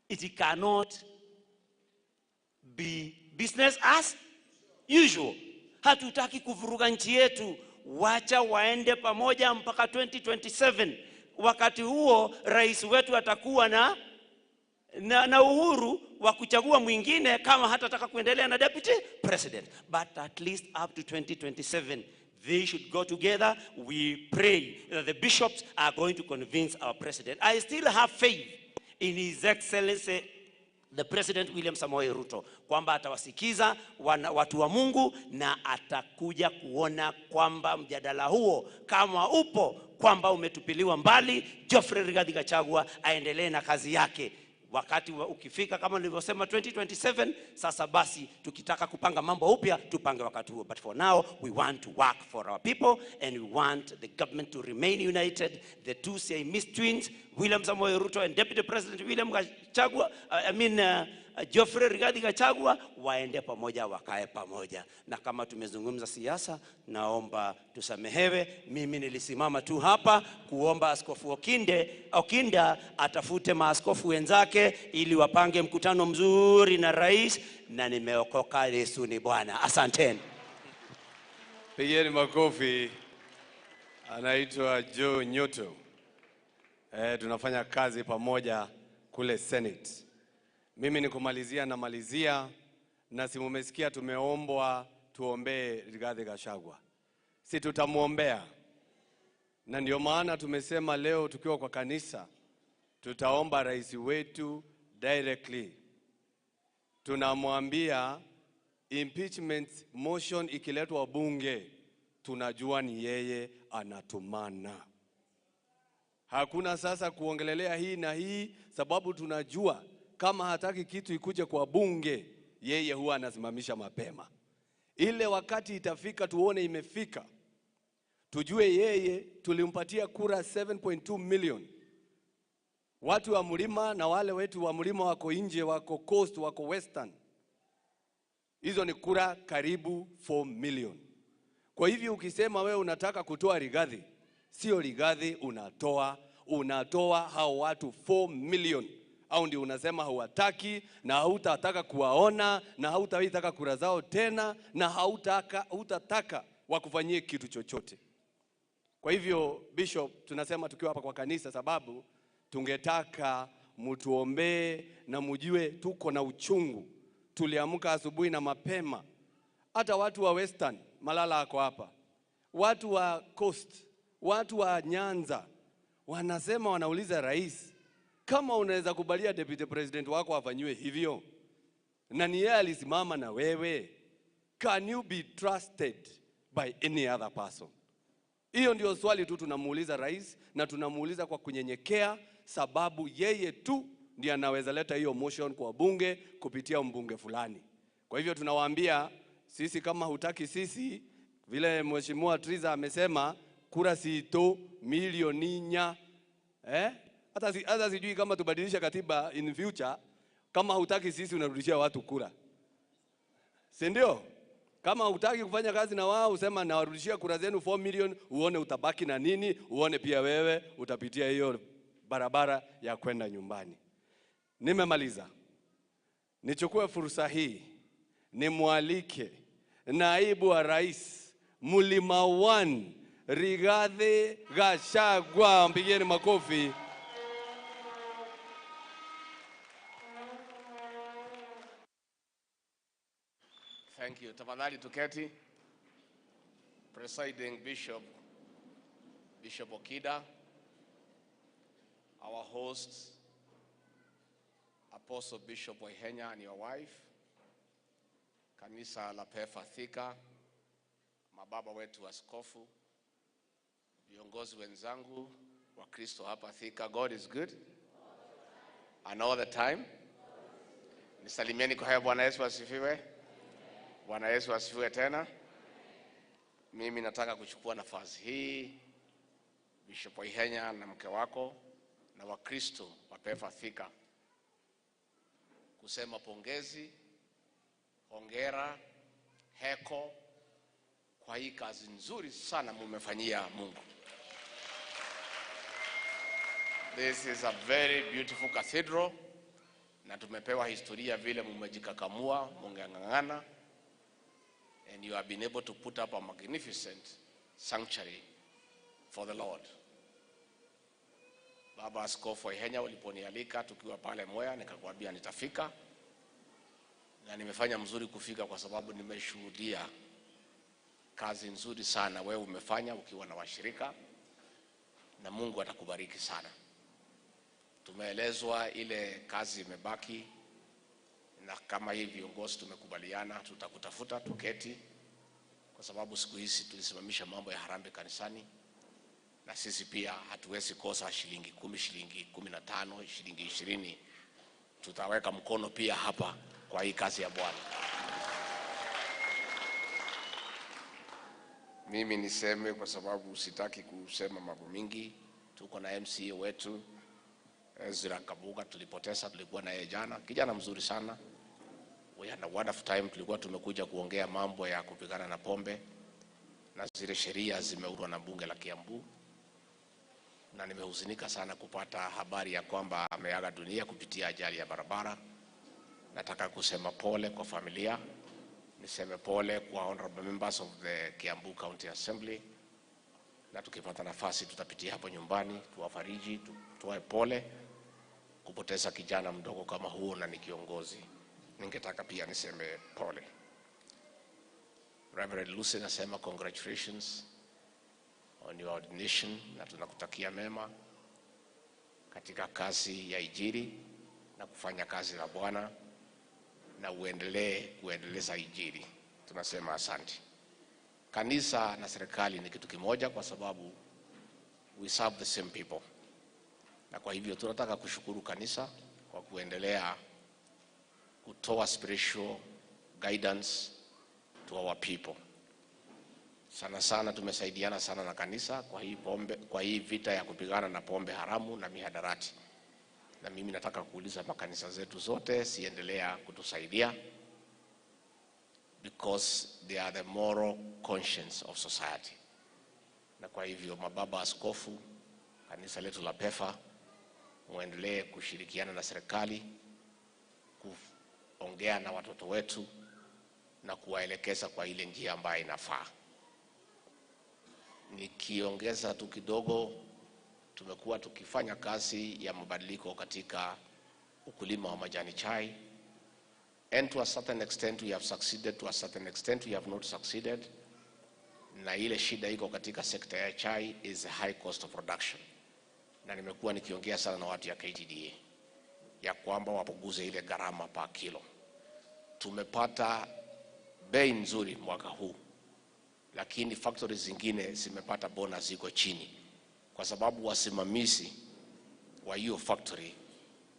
it cannot be business as usual. Hatutaki kuvuruga nchi yetu. Wacha waende pamoja mpaka 2027. Wakati huo rais wetu atakuwa na uhuru wa kuchagua mwingine kama hatataka kuendelea na deputy president. But at least up to 2027 they should go together. We pray that the bishops are going to convince our president. I still have faith in His Excellency the President William Samoei Ruto kwamba atawasikiza watu wa Mungu na atakuja kuona kwamba mjadala huo kama upo kwamba umetupiliwa mbali. Geoffrey Rigathi Gachagua aendelee na kazi yake. Wakati ukifika kama nilivyosema 2027, sasa basi tukitaka kupanga mambo upya tupange wakati huo. But for now we want to work for our people and we want the government to remain united. The two Siamese twins William Samoei Ruto and Deputy President William Gachagua, Geoffrey Rigathi Gachagua waende pamoja, wakae pamoja. Na kama tumezungumza siasa, naomba tusamehewe. Mimi nilisimama tu hapa kuomba Askofu Okinda atafute maaskofu wenzake ili wapange mkutano mzuri na rais, na nimeokoka. Yesu ni Bwana. Asanteni. Pigeni makofi. Anaitwa Joe Nyoto. Tunafanya kazi pamoja kule Senate. Mimi nikumalizia na malizia, na si mumesikia tumeombwa tuombee Rigathi Gachagua. Si tutamuombea. Na ndio maana tumesema leo tukiwa kwa kanisa tutaomba rais wetu directly. Tunamwambia impeachment motion ikiletwa bunge, tunajua ni yeye anatumana. Hakuna sasa kuongelelea hii na hii, sababu tunajua kama hataki kitu ikuje kwa bunge, yeye huwa anasimamisha mapema. Ile wakati itafika tuone imefika, tujue yeye tulimpatia kura 7.2 million. Watu wa mlima na wale wetu wa mlima wako nje, wako coast, wako western. Hizo ni kura karibu 4 million. Kwa hivyo ukisema wewe unataka kutoa Rigathi, sio Rigathi unatoa hao watu 4 million. Au ndio unasema hauwataki na hautataka kuwaona na hautataka kura zao tena na hautataka wakufanyie kitu chochote. Kwa hivyo Bishop, tunasema tukiwa hapa kwa kanisa, sababu tungetaka mtuombee na mjue tuko na uchungu. Tuliamka asubuhi na mapema. Hata watu wa Western, Malala ako hapa, watu wa Coast, watu wa Nyanza wanasema, wanauliza rais, kama unaweza kubalia deputy president wako afanyiwe hivyo, na ni yeye alisimama na wewe, can you be trusted by any other person? Hiyo ndio swali tu tunamuuliza rais, na tunamuuliza kwa kunyenyekea, sababu yeye tu ndiye anaweza leta hiyo motion kwa bunge kupitia mbunge fulani. Kwa hivyo tunawaambia sisi, kama hutaki sisi, vile Mheshimiwa Triza amesema, kura sito milioni nya. Hata sijui kama tubadilisha katiba in future. Kama hutaki sisi unarudishia watu kura, si ndio? Kama hutaki kufanya kazi na wao, usema nawarudishia kura zenu 4 million, uone utabaki na nini, uone pia wewe utapitia hiyo barabara ya kwenda nyumbani. Nimemaliza. Nichukue fursa hii nimwalike naibu wa rais Mlima 1 Rigathi Gachagua. Mpigieni makofi. Thank you. Tafadhali tuketi. Presiding Bishop, Bishop Okida, our hosts, Apostle Bishop Waihenya and your wife, Kanisa la Pefa Thika, mababa wetu askofu, viongozi wenzangu wa Kristo hapa Thika. God is good and all the time. Nisalimieni kwa haya. Bwana Yesu asifiwe. Bwana Yesu asifiwe tena. Mimi nataka kuchukua nafasi hii, Bishop Waihenya na mke wako na Wakristo wa Pefa Thika, kusema pongezi, hongera, heko kwa hii kazi nzuri sana mumefanyia Mungu. This is a very beautiful cathedral, na tumepewa historia vile mumejikakamua, mungeng'ang'ana, and you have been able to put up a magnificent sanctuary for the Lord. Baba Askofu Waihenya, uliponialika tukiwa pale Mwea, nikakwambia nitafika, na nimefanya mzuri kufika kwa sababu nimeshuhudia kazi nzuri sana wewe umefanya ukiwa na washirika, na Mungu atakubariki sana. Tumeelezwa ile kazi imebaki, na kama hii viongozi tumekubaliana tutakutafuta tuketi, kwa sababu siku hizi tulisimamisha mambo ya harambee kanisani, na sisi pia hatuwezi kosa shilingi 10, shilingi 15, shilingi 20. Tutaweka mkono pia hapa kwa hii kazi ya Bwana. Mimi niseme kwa sababu sitaki kusema mambo mingi. Tuko na MCA wetu Ezra Kabuga tulipoteza, tulikuwa na yeye jana, kijana mzuri sana. We had a wonderful time. Tulikuwa tumekuja kuongea mambo ya kupigana na pombe na zile sheria zimeundwa na bunge la Kiambu, na nimehuzunika sana kupata habari ya kwamba ameaga dunia kupitia ajali ya barabara. Nataka kusema pole kwa familia, niseme pole kwa honorable members of the Kiambu County Assembly, na tukipata nafasi tutapitia hapo nyumbani tuwafariji, tutoe pole kupoteza kijana mdogo kama huo na ni kiongozi. Ningetaka pia niseme pole. Reverend Lucy, nasema congratulations on your ordination, na tunakutakia mema katika kazi ya Injili na kufanya kazi la Bwana, na uendelee kuendeleza Injili. Tunasema asante. Kanisa na serikali ni kitu kimoja, kwa sababu we serve the same people, na kwa hivyo tunataka kushukuru kanisa kwa kuendelea kutoa spiritual guidance to our people. Sana sana tumesaidiana sana na kanisa kwa hii pombe, kwa hii vita ya kupigana na pombe haramu na mihadarati. Na mimi nataka kuuliza makanisa zetu zote siendelea kutusaidia because they are the moral conscience of society. Na kwa hivyo mababa askofu, kanisa letu la PEFA, muendelee kushirikiana na serikali kuongea na watoto wetu na kuwaelekeza kwa ile njia ambayo inafaa. Nikiongeza tu kidogo, tumekuwa tukifanya kazi ya mabadiliko katika ukulima wa majani chai, and to a certain extent we have succeeded, to a certain extent we have not succeeded. Na ile shida iko katika sekta ya chai is the high cost of production, na nimekuwa nikiongea sana na watu ya KTDA ya kwamba wapunguze ile gharama pa kilo. Tumepata bei nzuri mwaka huu, lakini factories zingine zimepata bonus ziko chini, kwa sababu wasimamizi wa hiyo factory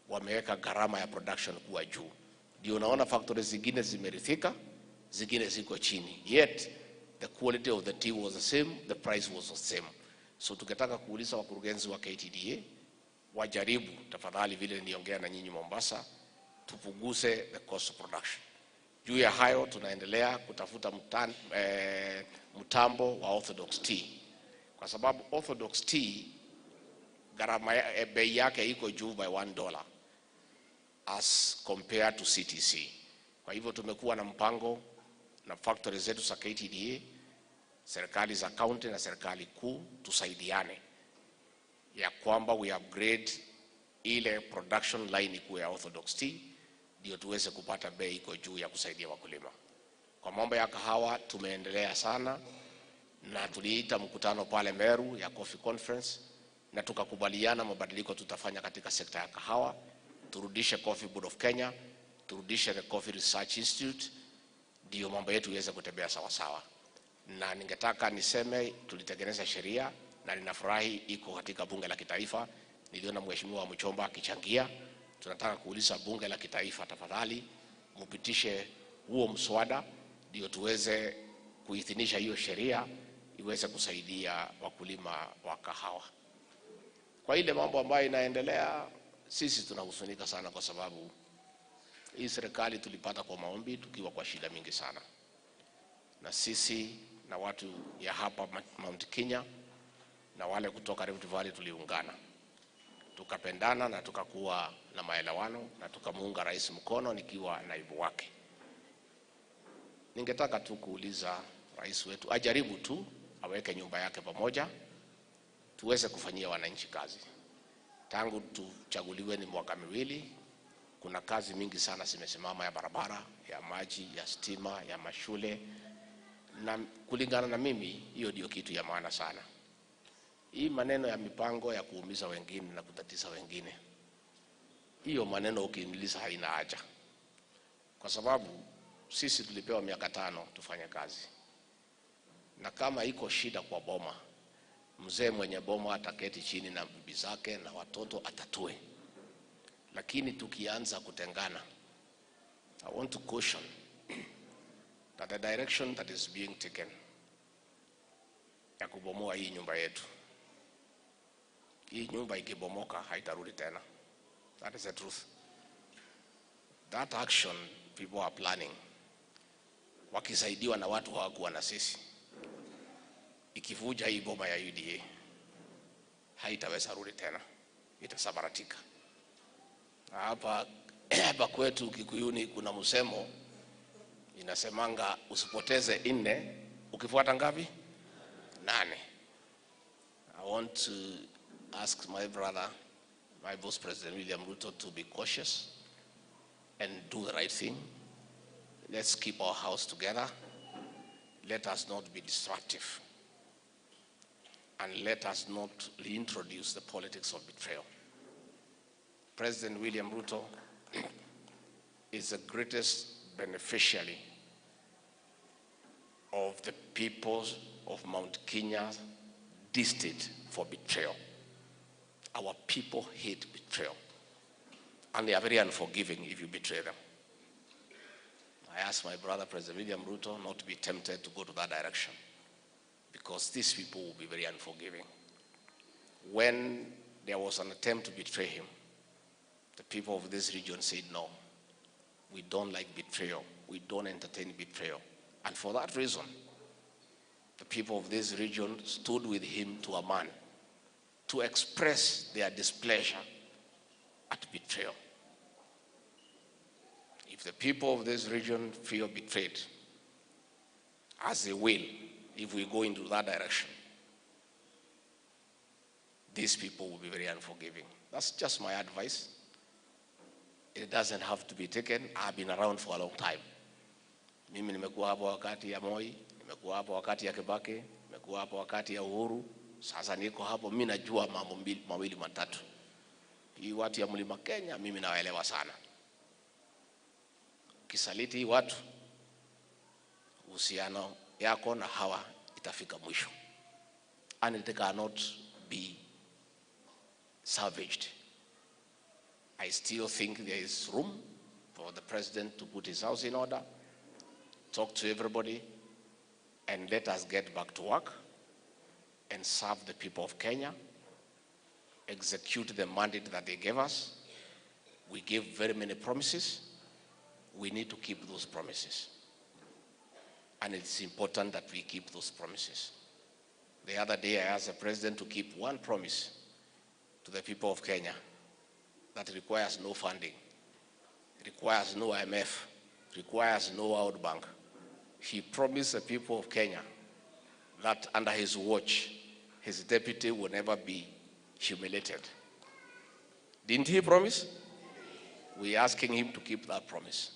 wameweka gharama ya production kuwa juu. Ndio unaona factories zingine zimerithika, zingine ziko chini, yet the quality of the tea was the same, the price was the same. So tukitaka kuuliza wakurugenzi wa KTDA wajaribu tafadhali, vile niongea na nyinyi Mombasa, tupunguze the cost of production. Juu ya hayo tunaendelea kutafuta mtambo wa Orthodox tea, kwa sababu Orthodox tea gharama bei yake iko juu by $1 as compared to CTC. Kwa hivyo tumekuwa na mpango na factory zetu za KTDA, serikali za county na serikali kuu tusaidiane ya kwamba we upgrade ile production line ikuwe ya Orthodox tea, ndio tuweze kupata bei iko juu ya kusaidia wakulima. Kwa mambo ya kahawa tumeendelea sana, na tuliita mkutano pale Meru ya Coffee Conference, na tukakubaliana mabadiliko tutafanya katika sekta ya kahawa. Turudishe Coffee Board of Kenya, turudishe the Coffee Research Institute, ndio mambo yetu iweze kutembea sawa sawa. Na ningetaka niseme tulitengeneza sheria na ninafurahi iko katika bunge la kitaifa. Niliona Mheshimiwa Mchomba akichangia. Tunataka kuuliza bunge la kitaifa, tafadhali mpitishe huo mswada ndio tuweze kuidhinisha hiyo sheria iweze kusaidia wakulima wa kahawa. Kwa ile mambo ambayo inaendelea, sisi tunahuzunika sana, kwa sababu hii serikali tulipata kwa maombi tukiwa kwa shida mingi sana, na sisi na watu ya hapa Mount Kenya na wale kutoka Rift Valley tuliungana, tukapendana na tukakuwa na maelewano na tukamuunga rais mkono nikiwa naibu wake. Ningetaka tu kuuliza rais wetu ajaribu tu aweke nyumba yake pamoja, tuweze kufanyia wananchi kazi. Tangu tuchaguliwe ni mwaka miwili, kuna kazi mingi sana zimesimama, ya barabara, ya maji, ya stima, ya mashule, na kulingana na mimi hiyo ndio kitu ya maana sana. Hii maneno ya mipango ya kuumiza wengine na kutatiza wengine, hiyo maneno ukiniuliza haina haja, kwa sababu sisi tulipewa miaka 5 tufanye kazi, na kama iko shida kwa boma, mzee mwenye boma ataketi chini na bibi zake na watoto atatue. Lakini tukianza kutengana, I want to caution that the direction that is being taken ya kubomoa hii nyumba yetu, hii nyumba ikibomoka haitarudi tena. That is the truth. That action people are planning, wakisaidiwa na watu hawakuwa na sisi, ikivuja hii boma ya UDA haitaweza rudi tena, itasambaratika. Na hapa hapa kwetu Kikuyuni kuna msemo inasemanga usipoteze nne ukifuata ngapi? Nane. I want to ask my brother, my boss President William Ruto, to be cautious and do the right thing. Let's keep our house together. Let us not be disruptive. And let us not reintroduce the politics of betrayal. President William Ruto is the greatest beneficiary of the people of Mount Kenya distaste for betrayal. Our people hate betrayal. And they are very unforgiving if you betray them. I ask my brother, President William Ruto, not to be tempted to go to that direction, because these people will be very unforgiving. When there was an attempt to betray him, the people of this region said, no, we don't like betrayal. We don't entertain betrayal. And for that reason, the people of this region stood with him to a man to express their displeasure at betrayal. If the people of this region feel betrayed, as they will, if we go into that direction, these people will be very unforgiving. That's just my advice. It doesn't have to be taken. I've been around for a long time. Mimi nimekuwa hapo wakati ya Moi, nimekuwa hapo wakati ya Kibaki, nimekuwa hapo wakati ya Uhuru. Sasa niko hapo, mimi najua mambo mawili matatu. Hii watu ya Mlima Kenya mimi nawaelewa sana. Ukisaliti hii watu, uhusiano yako na hawa itafika mwisho. And it cannot be salvaged. I still think there is room for the president to put his house in order, talk to everybody, and let us get back to work and serve the people of Kenya, execute the mandate that they gave us. We gave very many promises. We need to keep those promises. And it's important that we keep those promises. The other day I asked the president to keep one promise to the people of Kenya that requires no funding, requires no IMF, requires no World Bank. He promised the people of Kenya that under his watch, his deputy will never be humiliated. Didn't he promise? We're asking him to keep that promise.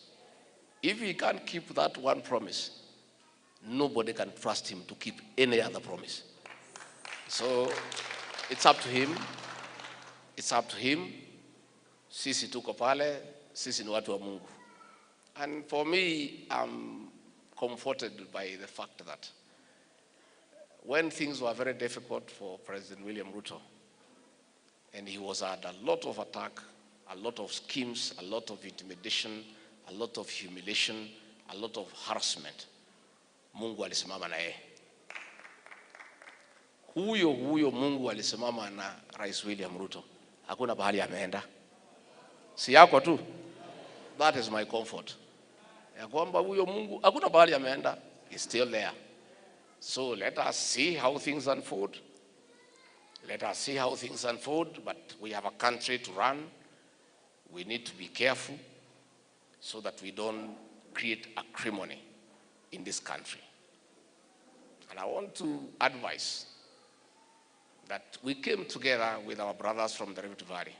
If he can't keep that one promise, nobody can trust him to keep any other promise. So it's up to him. It's up to him. Sisi tuko pale, sisi ni watu wa Mungu. And for me, I'm comforted by the fact that when things were very difficult for President William Ruto, and he was at a lot of attack, a lot of schemes, a lot of intimidation, a lot of humiliation, a lot of harassment, Mungu alisimama na yeye. Huyo huyo Mungu alisimama na Rais William Ruto. Hakuna pahali ameenda. Si yako tu. That is my comfort. Ya kwamba huyo Mungu hakuna pahali ameenda. He's still there. So let us see how things unfold. Let us see how things unfold, but we have a country to run. We need to be careful so that we don't create acrimony in this country. And I want to advise that we came together with our brothers from the Rift Valley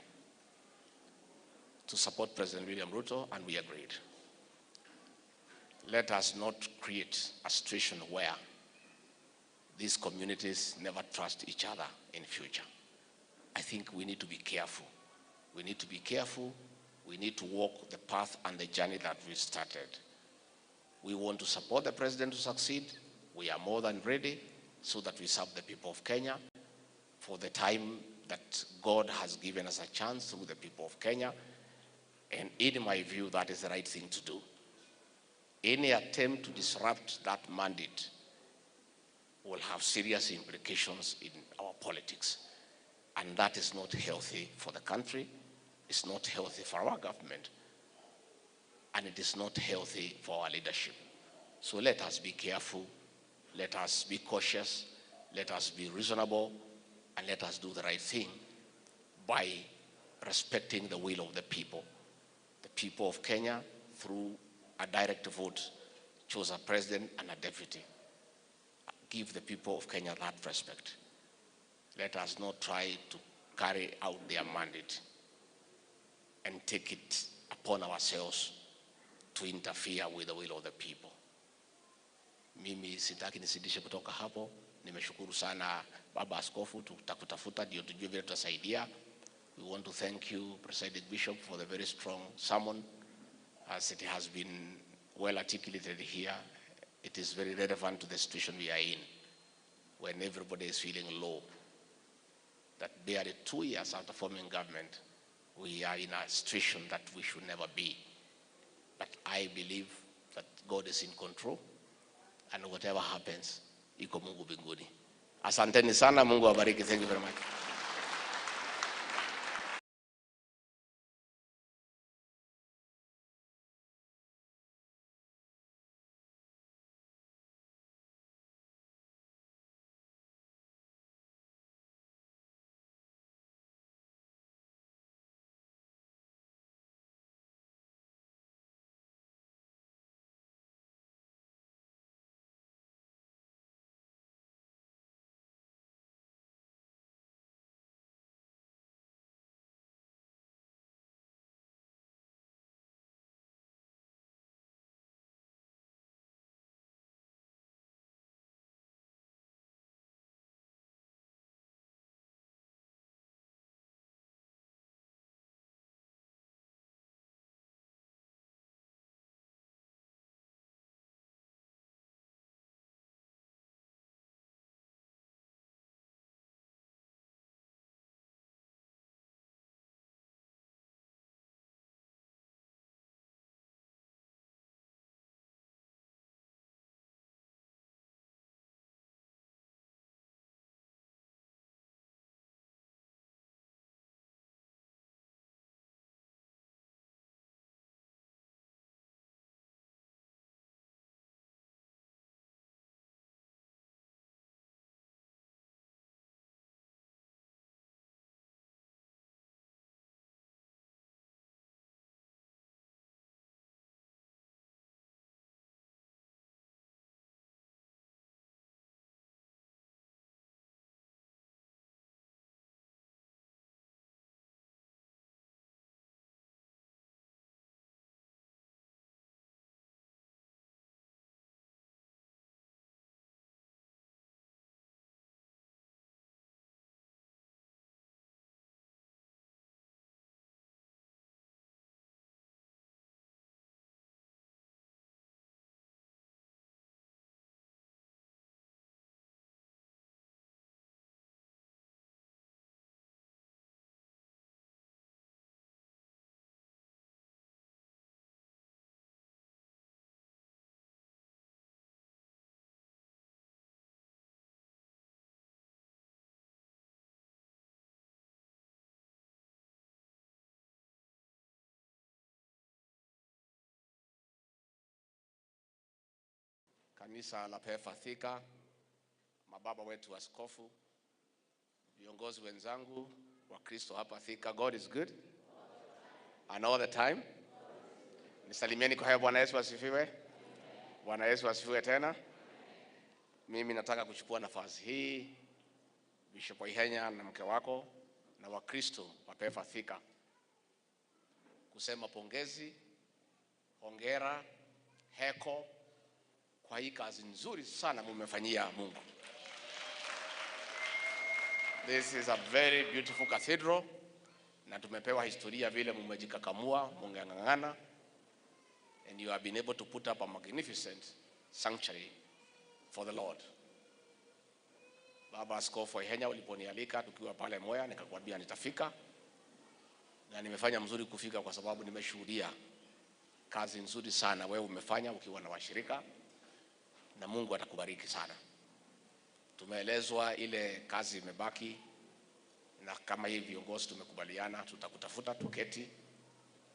to support President William Ruto, and we agreed. Let us not create a situation where these communities never trust each other in future. I think we need to be careful. We need to be careful. We need to walk the path and the journey that we started. We want to support the president to succeed. We are more than ready so that we serve the people of Kenya for the time that God has given us a chance through the people of Kenya. And in my view, that is the right thing to do. Any attempt to disrupt that mandate will have serious implications in our politics. And that is not healthy for the country. It's not healthy for our government, and it is not healthy for our leadership. So let us be careful, let us be cautious, let us be reasonable, and let us do the right thing by respecting the will of the people. The people of Kenya, through a direct vote, chose a president and a deputy. Give the people of Kenya that respect. Let us not try to carry out their mandate and take it upon ourselves to interfere with the will of the people. Mimi sitaki nisidishe kutoka hapo. Nimeshukuru sana Baba Askofu, tutakutafuta ndio tujue vile tutasaidia. We want to thank you, Presiding Bishop, for the very strong sermon. As it has been well articulated here, it is very relevant to the situation we are in, when everybody is feeling low. That barely 2 years after forming government, we are in a situation that we should never be. But I believe that God is in control, and whatever happens, iko Mungu mbinguni. Asanteni sana, Mungu awabariki. Thank you very much. Kanisa la PEFA Thika, mababa wetu askofu, viongozi wenzangu wa Kristo hapa Thika, God is good and all the time. Nisalimieni kwa hayo. Bwana Yesu asifiwe. Bwana Yesu asifiwe tena. Mimi nataka kuchukua nafasi hii, Bishop Waihenya na mke wako na Wakristo wa PEFA Thika, kusema pongezi, hongera, heko kwa hii kazi nzuri sana mumefanyia Mungu. This is a very beautiful cathedral, na tumepewa historia vile mumejikakamua, mungangangana, and you have been able to put up a magnificent sanctuary for the Lord. Baba Askofu Waihenya, uliponialika tukiwa pale Moya, nikakwambia nitafika, na nimefanya mzuri kufika kwa sababu nimeshuhudia kazi nzuri sana wewe umefanya ukiwa na washirika, na Mungu atakubariki sana. Tumeelezwa ile kazi imebaki Na kama hii viongozi tumekubaliana, tutakutafuta tuketi,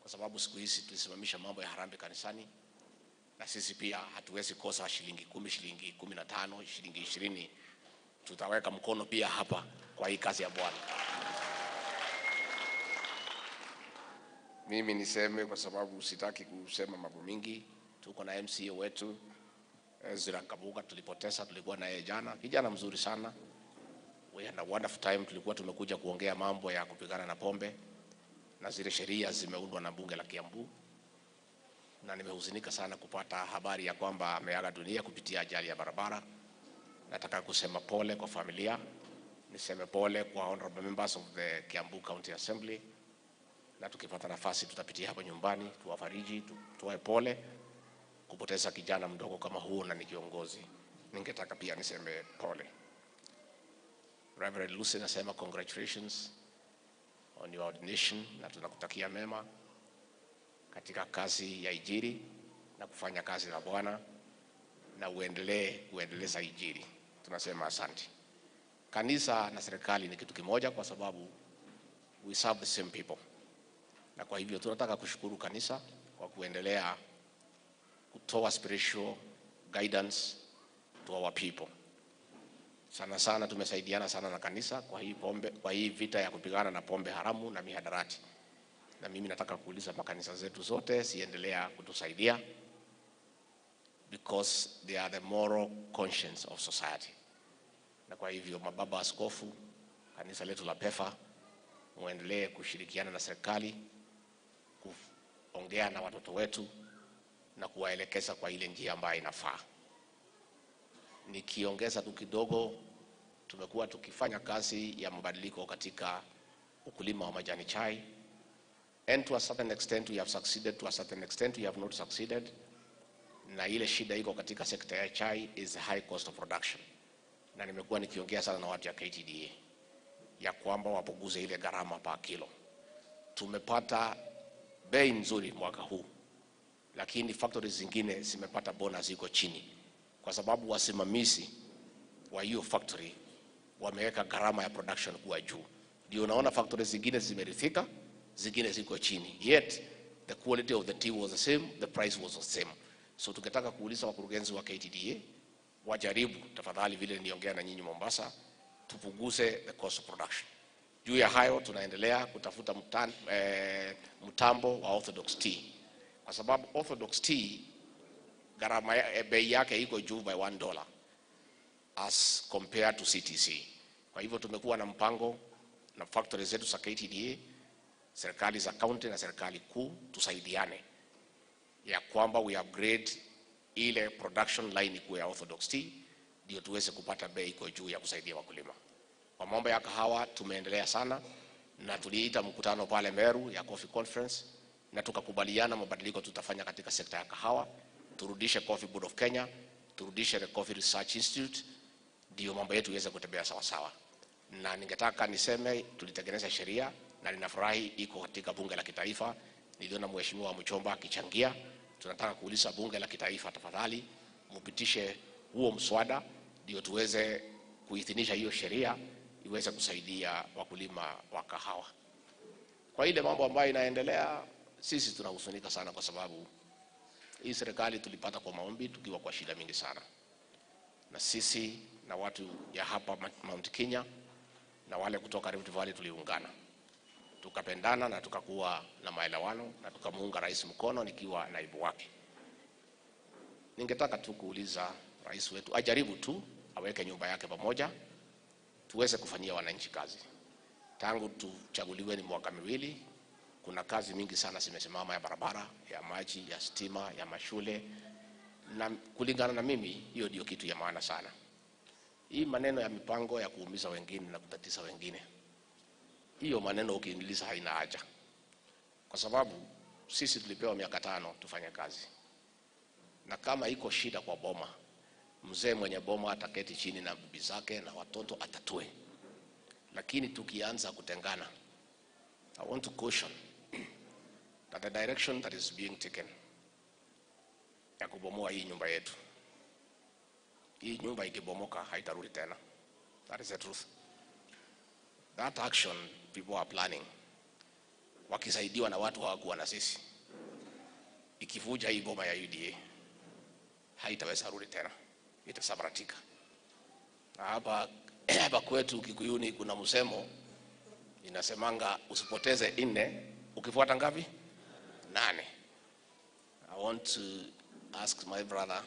kwa sababu siku hizi tulisimamisha mambo ya harambee kanisani, na sisi pia hatuwezi kosa shilingi 10, shilingi 15, shilingi 20. Tutaweka mkono pia hapa kwa hii kazi ya Bwana. Mimi niseme kwa sababu sitaki kusema mambo mingi. Tuko na MCA wetu Ezra Kabuga, tulipoteza, tulikuwa na yeye jana, kijana mzuri sana. We had a wonderful time. Tulikuwa tumekuja kuongea mambo ya kupigana na pombe na zile sheria zimeundwa na bunge la Kiambu, na nimehuzunika sana kupata habari ya kwamba ameaga dunia kupitia ajali ya barabara. Nataka kusema pole kwa familia, niseme pole kwa honorable members of the Kiambu County Assembly, na tukipata nafasi tutapitia hapo nyumbani tuwafariji, tuwae pole kupoteza kijana mdogo kama huo na ni kiongozi. Ningetaka pia niseme pole. Reverend Lucy, nasema congratulations on your ordination, na tunakutakia mema katika kazi ya Injili na kufanya kazi la Bwana, na uendelee kuendeleza Injili. Tunasema asante. Kanisa na serikali ni kitu kimoja kwa sababu we serve the same people. Na kwa hivyo tunataka kushukuru kanisa kwa kuendelea kutoa spiritual guidance to our people. Sana sana tumesaidiana sana na kanisa kwa hii pombe, kwa hii vita ya kupigana na pombe haramu na mihadarati. Na mimi nataka kuuliza makanisa zetu zote siendelea kutusaidia, because they are the moral conscience of society. Na kwa hivyo mababa askofu, kanisa letu la PEFA, muendelee kushirikiana na serikali kuongea na watoto wetu na kuwaelekeza kwa ile njia ambayo inafaa. Nikiongeza tu kidogo, tumekuwa tukifanya kazi ya mabadiliko katika ukulima wa majani chai, and to a certain extent we have succeeded, to a certain extent we have not succeeded. Na ile shida iko katika sekta ya chai is high cost of production, na nimekuwa nikiongea sana na watu ya KTDA ya kwamba wapunguze ile gharama pa kilo. Tumepata bei nzuri mwaka huu, lakini factories zingine zimepata bonus iko chini kwa sababu wasimamizi wa hiyo factory wameweka gharama ya production kuwa juu. Ndio unaona factories zingine zimerithika, zingine ziko chini. Yet the quality of the tea was the same, the price was the same. So tungetaka kuuliza wakurugenzi wa KTDA wajaribu tafadhali, vile niongea na nyinyi Mombasa, tupunguze the cost of production. Juu ya hayo tunaendelea kutafuta mtambo wa Orthodox tea, kwa sababu Orthodox tea gharama bei yake iko juu by $1 as compared to CTC. Kwa hivyo tumekuwa na mpango na factories zetu za KTDA, serikali za county na serikali kuu tusaidiane ya kwamba we upgrade ile production line ikuwe ya Orthodox tea, ndio tuweze kupata bei iko juu ya kusaidia wakulima. Kwa mambo ya kahawa tumeendelea sana, na tuliita mkutano pale Meru ya Coffee Conference, na tukakubaliana mabadiliko tutafanya katika sekta ya kahawa. Turudishe Coffee Board of Kenya, turudishe the Coffee Research Institute, ndio mambo yetu iweze kutembea sawa sawa. Na ningetaka niseme tulitengeneza sheria na ninafurahi iko katika bunge la kitaifa. Niliona Mheshimiwa Mchomba akichangia. Tunataka kuuliza bunge la kitaifa, tafadhali mupitishe huo mswada ndio tuweze kuidhinisha hiyo sheria iweze kusaidia wakulima wa kahawa. Kwa ile mambo ambayo inaendelea, sisi tunahuzunika sana kwa sababu hii serikali tulipata kwa maombi tukiwa kwa shida mingi sana. Na sisi na watu ya hapa Mount Kenya na wale kutoka Rift Valley tuliungana, tukapendana na tukakuwa na maelewano na tukamuunga rais mkono nikiwa naibu wake. Ningetaka tu kuuliza rais wetu ajaribu tu aweke nyumba yake pamoja tuweze kufanyia wananchi kazi. Tangu tuchaguliwe ni mwaka miwili, kuna kazi mingi sana zimesimama, ya barabara, ya maji, ya stima, ya mashule, na kulingana na mimi hiyo ndio kitu ya maana sana. Hii maneno ya mipango ya kuumiza wengine na kutatiza wengine, hiyo maneno ukiingiza haina haja, kwa sababu sisi tulipewa miaka 5 tufanye kazi. Na kama iko shida kwa boma, mzee mwenye boma ataketi chini na bibi zake na watoto atatue. Lakini tukianza kutengana, I want to caution that the direction that is being taken ya kubomoa hii nyumba yetu, hii nyumba ikibomoka haitarudi tena. That is the truth. That action people are planning, wakisaidiwa na watu hawakuwa na sisi, ikivuja hii boma ya UDA haitaweza rudi tena, itasambaratika. Na hapa kwetu Kikuyuni kuna msemo inasemanga usipoteze 4 ukifuata ngapi? 8. I want to ask my brother,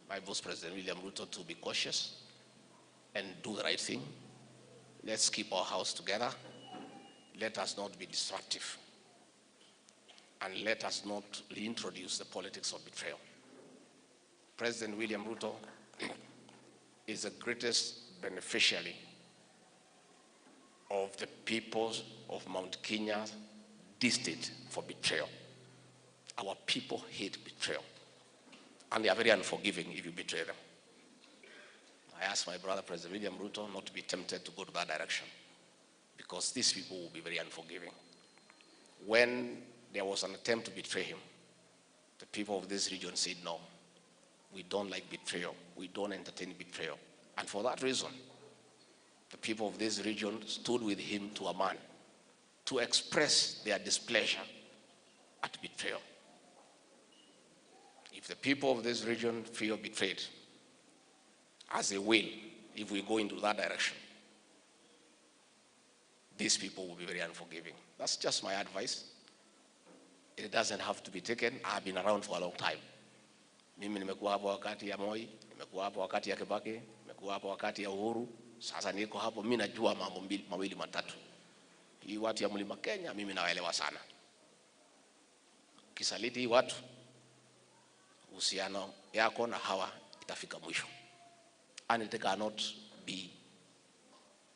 my Vice President William Ruto, to be cautious and do the right thing. Let's keep our house together. Let us not be disruptive. And let us not reintroduce the politics of betrayal. President William Ruto is the greatest beneficiary of the people of Mount Kenya distaste for betrayal. Our people hate betrayal. And they are very unforgiving if you betray them. I ask my brother, President William Ruto, not to be tempted to go to that direction, because these people will be very unforgiving. When there was an attempt to betray him, the people of this region said, no, we don't like betrayal. We don't entertain betrayal. And for that reason, the people of this region stood with him to a man to express their displeasure at betrayal. If the people of this region feel betrayed, as they will, if we go into that direction, these people will be very unforgiving. That's just my advice. It doesn't have to be taken. I've been around for a long time. Mimi nimekuwa hapo wakati ya Moi, nimekuwa hapo wakati ya Kibaki, nimekuwa hapo wakati ya Uhuru. Sasa niko hapo, mimi najua mambo mawili matatu. Hii watu ya Mlima Kenya mimi nawaelewa sana. Ukisaliti hii watu, uhusiano yako na hawa itafika mwisho. And it cannot be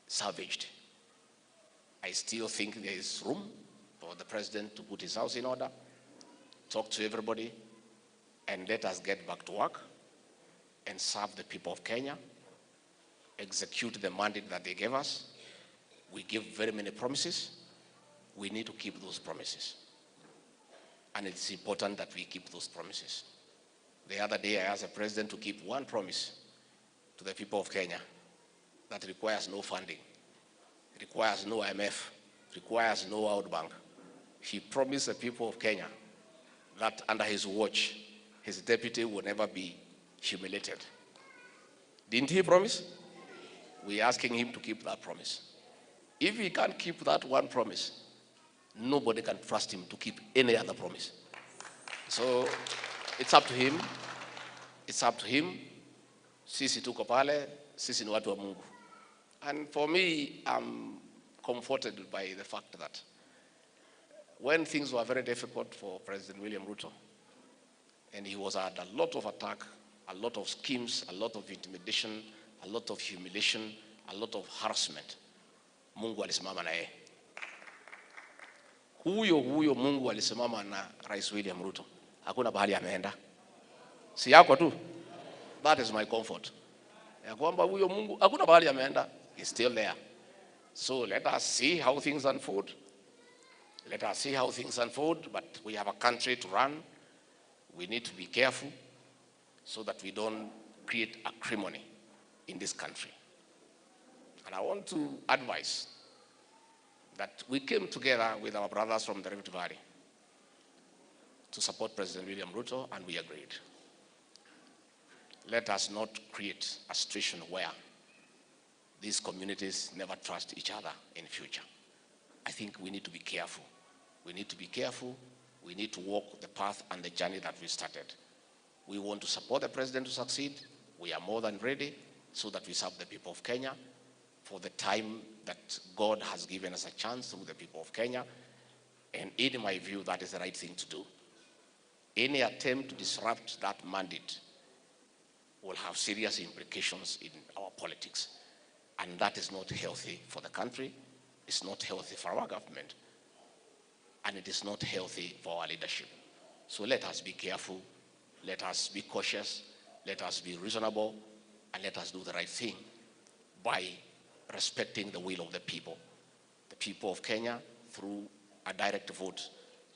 salvaged. I still think there is room for the president to put his house in order, talk to everybody, and let us get back to work and serve the people of Kenya, execute the mandate that they gave us. We give very many promises. We need to keep those promises. And it's important that we keep those promises. The other day, I asked the president to keep one promise to the people of Kenya that requires no funding, requires no IMF, requires no World Bank. He promised the people of Kenya that under his watch, his deputy will never be humiliated. Didn't he promise? We're asking him to keep that promise. If he can't keep that one promise, nobody can trust him to keep any other promise. So it's up to him. It's up to him. Sisi tuko pale, sisi ni watu wa Mungu. And for me, I'm comforted by the fact that when things were very difficult for President William Ruto, and he was at a lot of attack, a lot of schemes, a lot of intimidation, a lot of humiliation, a lot of harassment, Mungu alisimama na yeye. Huyo huyo Mungu alisimama na Rais William Ruto. Hakuna bahali ameenda. Si yako tu. That is my comfort. Ya kwamba huyo Mungu hakuna bahali ameenda. He's still there. So let us see how things unfold. Let us see how things unfold, but we have a country to run. We need to be careful so that we don't create acrimony in this country. And I want to advise that we came together with our brothers from the Rift Valley to support President William Ruto, and we agreed. Let us not create a situation where these communities never trust each other in future. I think we need to be careful. We need to be careful. We need to walk the path and the journey that we started. We want to support the president to succeed. We are more than ready so that we serve the people of Kenya for the time that God has given us a chance through the people of Kenya. And in my view, that is the right thing to do. Any attempt to disrupt that mandate will have serious implications in our politics. And that is not healthy for the country. It's not healthy for our government. And it is not healthy for our leadership. So let us be careful. Let us be cautious. Let us be reasonable. And let us do the right thing by respecting the will of the people. The people of Kenya, through a direct vote,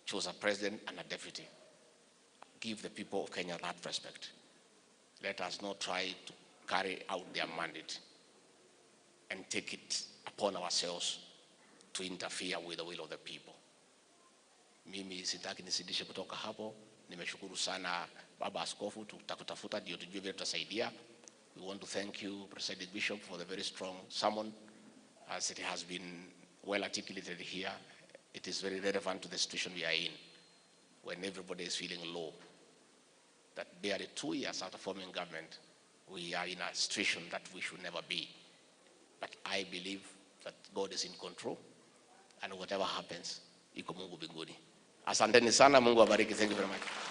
chose a president and a deputy. Give the people of Kenya that respect. Let us not try to carry out their mandate and take it upon ourselves to interfere with the will of the people. Mimi sitaki nisidishe kutoka hapo. Nimeshukuru sana Baba Askofu, tutakutafuta ndio tujue vile tutasaidia. We want to thank you, Presiding Bishop, for the very strong sermon, as it has been well articulated here. It is very relevant to the situation we are in, when everybody is feeling low. That barely 2 years after forming government, we are in a situation that we should never be. But I believe that God is in control, and whatever happens, iko Mungu mbinguni. Asanteni sana, Mungu abariki. Thank you very much.